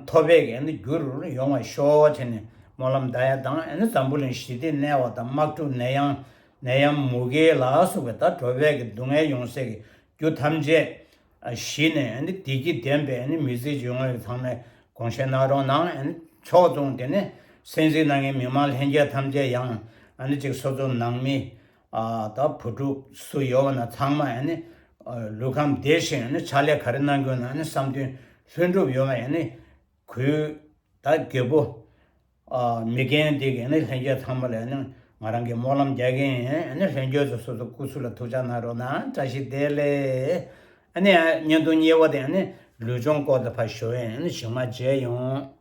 ཐོབ་པའི་ཨ་ནི་རྒྱུར་ཡོང་བ་ཤོག་བྱས་ནས་སྨོན་ལམ་གདགས་ཡ་དང་། ཨ་ནི་འཛམ་བུ་གླིང་ཞི་བདེ་གནས་པ་དང་། དམག་འཁྲུག་ནད་ཡམས་ནད་ཡམས་མུ་གེ་ལ་སོགས་པའི་ད་འགྲོ་བའི་གི་སྡུག་བསྔལ་ཡོང་སའི་གི་རྒྱུ་ཐམས་ཅད་ཞི་ནས། ཨ་ནི་བདེ་སྐྱིད་ལྡན་པའི་ཨ་ནི་མི་ཚེ་ཅིག་ཡོང་བའི་ཚང་མས་དགོངས་བཞེས་གནང་རོགས་གནང་། ཨ་ནི་ཕྱོགས་མཚུངས་དེ་ནས་ གསན་གཟིགས་གནང་མཁན་མི་མང་ལྷན་རྒྱས་ཐམས་ཅད་ཡང་ཨ་ནི་ཅིག་སོ་སོ་ནང་མི་ཨ་ད་བུ་ཕྲུག་སུ་ཡོད་པ་ན་ཚང་མ་ཨ་ནི་ཨ་ལུས་ཁམས་བདེ་ཞིང་ཨ་ནི་ཕྱག་ལས་ག་རེ་གནང་དགོས་ན་ཨ་ནི་བསམ་དོན་ལྷུན་གྲུབ་ཡོང་བ་ཨ་ནི་གུས་ད་རྒྱལ་པོ་ཨ་མི་རྒན་འདི་གིས་ཨ་ནི་ལྷན་རྒྱས་ཚང་མ་ལ་ཨ་ནི་ང་རང་གིས་སྨོན་ལམ་རྒྱག་གི་ཡིན། ཨ་ནི་ལྷན་རྒྱས་ཚོ་སོ་སོ་སྐུ་གཟུགས་ལ་ཐུགས་ཅག་གནང་རོགས་གནང་། བཀྲ་ཤིས་བདེ་ལེགས། ཨ་ནི་ཨ་བརྙན་ཐུང་གཉིས་པ་དེ་ཨ་ནི་ལུས་སྦྱོང་སྐོར་དེ་ཕར་ཞུ་ཡིན། ཨ་ནི་གཞུག་མ་མཇལ་ཡོང་།